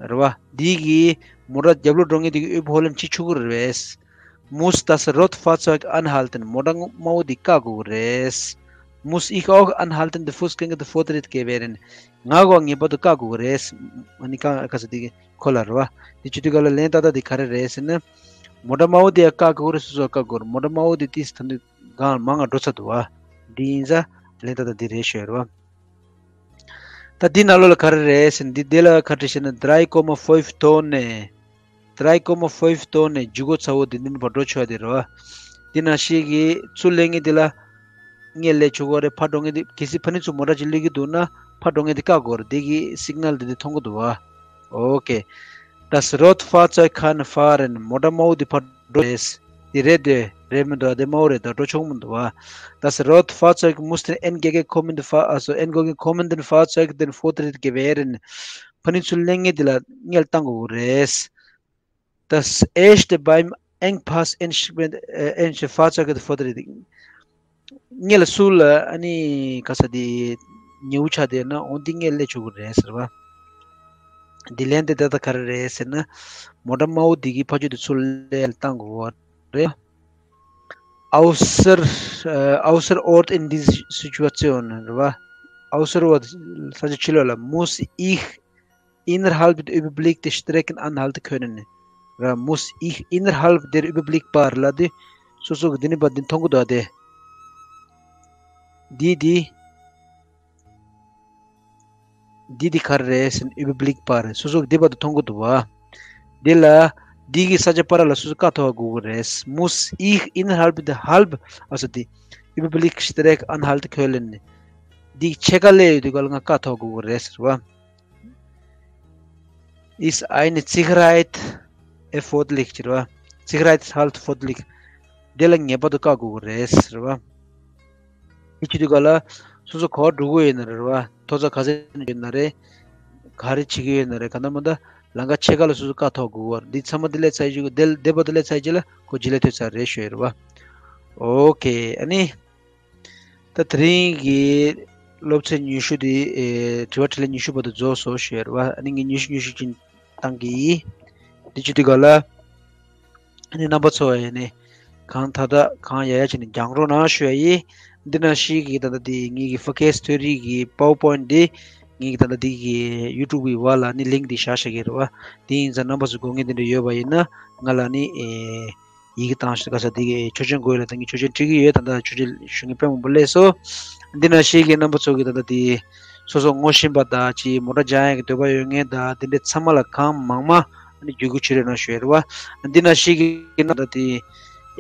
རེད་བ། འདི་གི་མོ་ཊ་རྒྱབ་ལོགས་འགྲོ་མཁན་དེ་གི་überholen བྱེད་ཆོག་གི་རེད། Muss das rote Fahrzeug anhalten. མོ་ཊ་དམར་པོ་འདི་བཀག་དགོས་ཀྱི་རེད། Muss ich auch anhalten, den Fußgänger den Vortritt gewähren. ང་གོ་ངེས་པར་དུ་བཀག་དགོས་ཀྱི་རེད། ཨ་ནི་བཀག་བཀག་ས་དེ་གི་ཁོ་ལ་རེད་བ། དེ་བྱེད་དུས་ག་ལ་ལན་ཏག་ཏག་དེ་ག་རེ་རེད་ཟེར་ན། མོ་ཊ་དམར་པོ་དེ་ཡང་བཀག་དགོས་ཀྱི་རེད། སོ་སོ་བཀག་དགོས་རེད། མོ་ཊ་དམར་པོ་དེ་ཏིས་ད་དུང་གང་མང་ང་འགྲོ་ཚར་འདུག་བ། འདི་ཡིན་ཙང་ལན་ཏག་ཏག་དེ་རེད་ཞུ་ཡ་རེད་བ། ད་འདི་ནང་ལོགས་ལ་ག་རེ་རེད་ཟེར་ན་འདི་འདི་ལ་ག་རེ་བྲིས་ཤེ་ན། drei Komma fünf Tonnen. Drei Komma fünf Tonnen ལྗིད་ཁོག་ཚ་བོ་འདི་འདི་ནས་ཕར་འགྲོ་ཆོག་ཡ་དེ་རེད་བ། འདི་ནང་བཞིན་གྱི་ཚུར་སླེབས་མཁན་འདི་ལ་སྔོན་སླེབས་ཆོག་གི་རེད། ཕར་འགྲོ་མཁན་འདི་གལ་སྲིད་ཕ་ནི་ཚུར་མོ་ཊ་ཅིག་སླེབས་ཀྱི་འདུག་ན་ཕར་འགྲོ་མཁན་འདི་བཀག་དགོས་རེད། འདི་གི་སིག་ནལ་འདི་འདི་མཐོང་གི་འདུག་བ། ཨོ་ཁེ། Das rote Fahrzeug kann fahren. མོ་ཊ་དམར་པོ་འདི་ཕར་འགྲོ་རེད། འདི་རེད་དེ་རེད་མི་འདུག་ཨ། དེ་དམར་པོ་རེད་ད། འགྲོ་ཆོག་མི་འདུག་ཨ། Das rote Fahrzeug muss den entgegenkommenden Fahr- also entgegenkommenden Fahrzeug den Vortritt gewähren. ཕ་ནི་ཚུར་སླེབས་མཁན་འདི་ལ་སྔོན་བཏང་དགོས་རེད། Das erste beim Engpass entstehende, äh, entstehende Fahrzeuge den Vortritt. སྔོན་ལ་སུ་ལ་ཨ་ནི་ག་ས་དེ་ཉེ་བོ་ཆགས་བསྡད་ན་འོ་འདི་སྔོན་སླེབས་ཆོག་གི་རེད་ཟེར་བ། འདི་ལན་དེ་ད་ལྟ་ག་རེ་རེད་ཟེར་ན། མོ་ཊ་དམར་པོ་འདི་གི་ཕར་ཕྱོགས་དེ་ཚུར་སླེབས་བཏང་དགོས་པ་རེད། Außer, äh, außerorts in dieser Situation རེད་བ། Außerorts ས་ཆ་ཕྱི་ལོགས་ལ། Muss ich innerhalb der überblickten Strecken anhalten können. ར། Muss ich innerhalb der überblickbaren ལབ་དུས་སོ་སོ་གི་འདི་ནི་པ་འདི་མཐོང་གི་འདུག་ཨ། དེ་འདི་འདི་ འདི་འདི་ག་རེ་རེད་ཟེར་ན་Überblickbar་རེད། སོ་སོ་འདི་བར་དུ་མཐོང་གི་འདུག་བ། འདི་ལ་འདི་གི་ས་ཆ་པ་ར་ལ་སོ་སོ་བཀའ་ཐོག་དགོས་ཀྱི་རེད། Muss ich innerhalb der halb, also die Überblickstrecke anhalten können. འདི་ཕྱེད་ཀ་སླེབས་ཡོད་དུས་ག་ལ་ང་བཀའ་ཐོག་དགོས་ཀྱི་རེད་ཟེར་བ། Ist eine Sicherheit erforderlich ཟེར་བ། Sicherheitshalt erforderlich. འདི་ལ་ངེས་པར་དུ་བཀའ་དགོས་ཀྱི་རེད་ཟེར་བ། འདི་བྱེད་དུས་ག་ལ་སོ་སོ་ག་པར་འགྲོ་གི་ཡོད་ན་རེད་བ། མཐོ་ས་ག་ས་ནས་ཡོད་ན་རེད། ག་རེ་བྱེད་ཀྱི་ཡོད་ན་རེད། ག་ན་མ་ད་ལམ་ཁ་ཕྱེད་ཀ་ལ་སོ་སོ་བཀའ་ཐོག་དགོས་ཀྱི་རེད། འདི་ཚང་མ་འདི་ལས་ཚར་རྗེས་འདི་འདི་བར་དུ་ལས་ཚར་རྗེས་ལ་ཁོ་རྗེས་ལས་ཐོས་ཚར་རེད་ཞུ་ཡོད་རེད་བ། Okay ཨ་ནི། ད་དེ་རིང་གི་སློབ་ཚན་ཉི་ཤུ་དེ་ཨེ་དྲི་བ་དྲིས་ལན་ཉི་ཤུ་བར་དུ་རྫོགས་སོང་ཞུ་ཡ་རེད་བ། ཨ་ནི་ངས་ཉི་ཤུ་ཉི་ཤུ་ཅིག་བཏང་གི་ཡིན། འདི་བྱེད་དུས་ག་ལ་ཨ་ནི་རྣམ་པ་ཚོ་ཡ་ནི་གང་ཐ་ཐ་གང་ཡ་ཡ་བྱས་ནས་རྒྱག་རོགས་གནང་ཞུ་ཡ་ཡིན། འདི་ནང་བཞིན་གྱི་ད་ལྟ་དེ་ངེད་ཀྱི་ཕ་ཁེ་སི་ཐོ་རིག་གི་PowerPoint དེ་ངེད་ཀྱི་ད་ལྟ་དེ་གི་YouTube གི་བར་ལ་ནི་link དེ་བཞག་བཞག་གི་རེད་བ། དེ་ཡིན་ཙང་རྣམ་པ་ཚོ་དགོས་ངེས་དེ་འདྲ་ཡོད་པ་ཡིན་ན་ང་ལ་ནི་ཨེ། ཡི་གེ་བཏང་ཞིག་ག་ས་འདི་གི་ཆོག་མཆན་དགོས་ལ་ད་ངས་ཆོག་མཆན་བྲིས་ཀྱི་ཡོད། ད་ལྟ་ཆོག་མཆན་ཞུ་མཁན་དཔེ་མང་པོ་སླེབས་སོང་། འདི་ནང་བཞིན་གྱི་རྣམ་པ་ཚོ་གི་ད་ལྟ་དེ་སོ་སོ་ངོ་ཤེས་པ་དང་ཅིག་མོ་ཊ་སྦྱང་ཡག་གི་འདོད་པ་ཡོད་མཁན་དང་དེ་འདྲའི་ཚང་མ་ལ་གང་མང་མང་ཨ་ནི་བརྒྱུད་སྐུར་བྱེད་རོགས་གནང་ཞུ་ཡ་རེད་བ། འདི་ནང་བཞིན་གྱི་རྣམ་པ་དེ་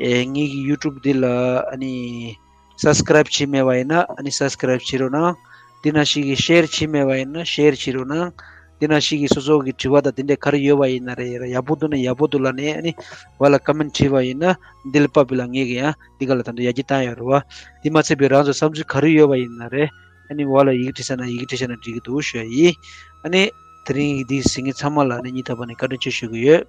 ཨེ་ངེད་ཀྱི་YouTube འདི་ལ་ཨ་ནི་subscribe བྱས་མེད་པ་ཡིན་ན་ཨ་ནི་subscribe བྱེད་རོགས་གནང་། འདི་ནང་བཞིན་གྱི་share བྱས་མེད་པ་ཡིན་ན་share བྱེད་རོགས་གནང་། འདི་ནང་བཞིན་གྱི་སོ་སོ་གི་དྲི་བ་དང་དེ་འདྲ་ག་རེ་ཡོད་པ་ཡིན་ན་རེད། ཡག་པོ་འདུག་ན་ཡག་པོ་འདུག་ལབ་ནས་ཨ་ནི་བ་ལ་comment བྲིས་པ་ཡིན་ན་འདི་ལ་ཕབ་པ་ལ་ངེད་ཀྱི་ཡང་འདི་ག་ལ་ད་དུང་ཡར་རྒྱས་བཏང་ཡོད་རེད་བ། འདི་མ་ཚད་པའི་རང་ཚོ་བསམ་ཚུལ་ག་རེ་ཡོད་པ་ཡིན་ན་རེད། ཨ་ནི་བ་ལ་ཡི་གེ་བྲིས་ས་ན་ཡི་གེ་བྲིས་ས་ན་འགྲིག་གི་འདུག་ཞུ་ཡ་ཡིན། ཨ་ནི་དེ་རིང་གི་འདི་གཟིགས་མཁན་ཚང་མ་ལ་ཨ་ནི་སྙིང་ཐག་པ་ནས་བཀའ་དྲིན་ཆེ་ཞུ་གི་ཡོད།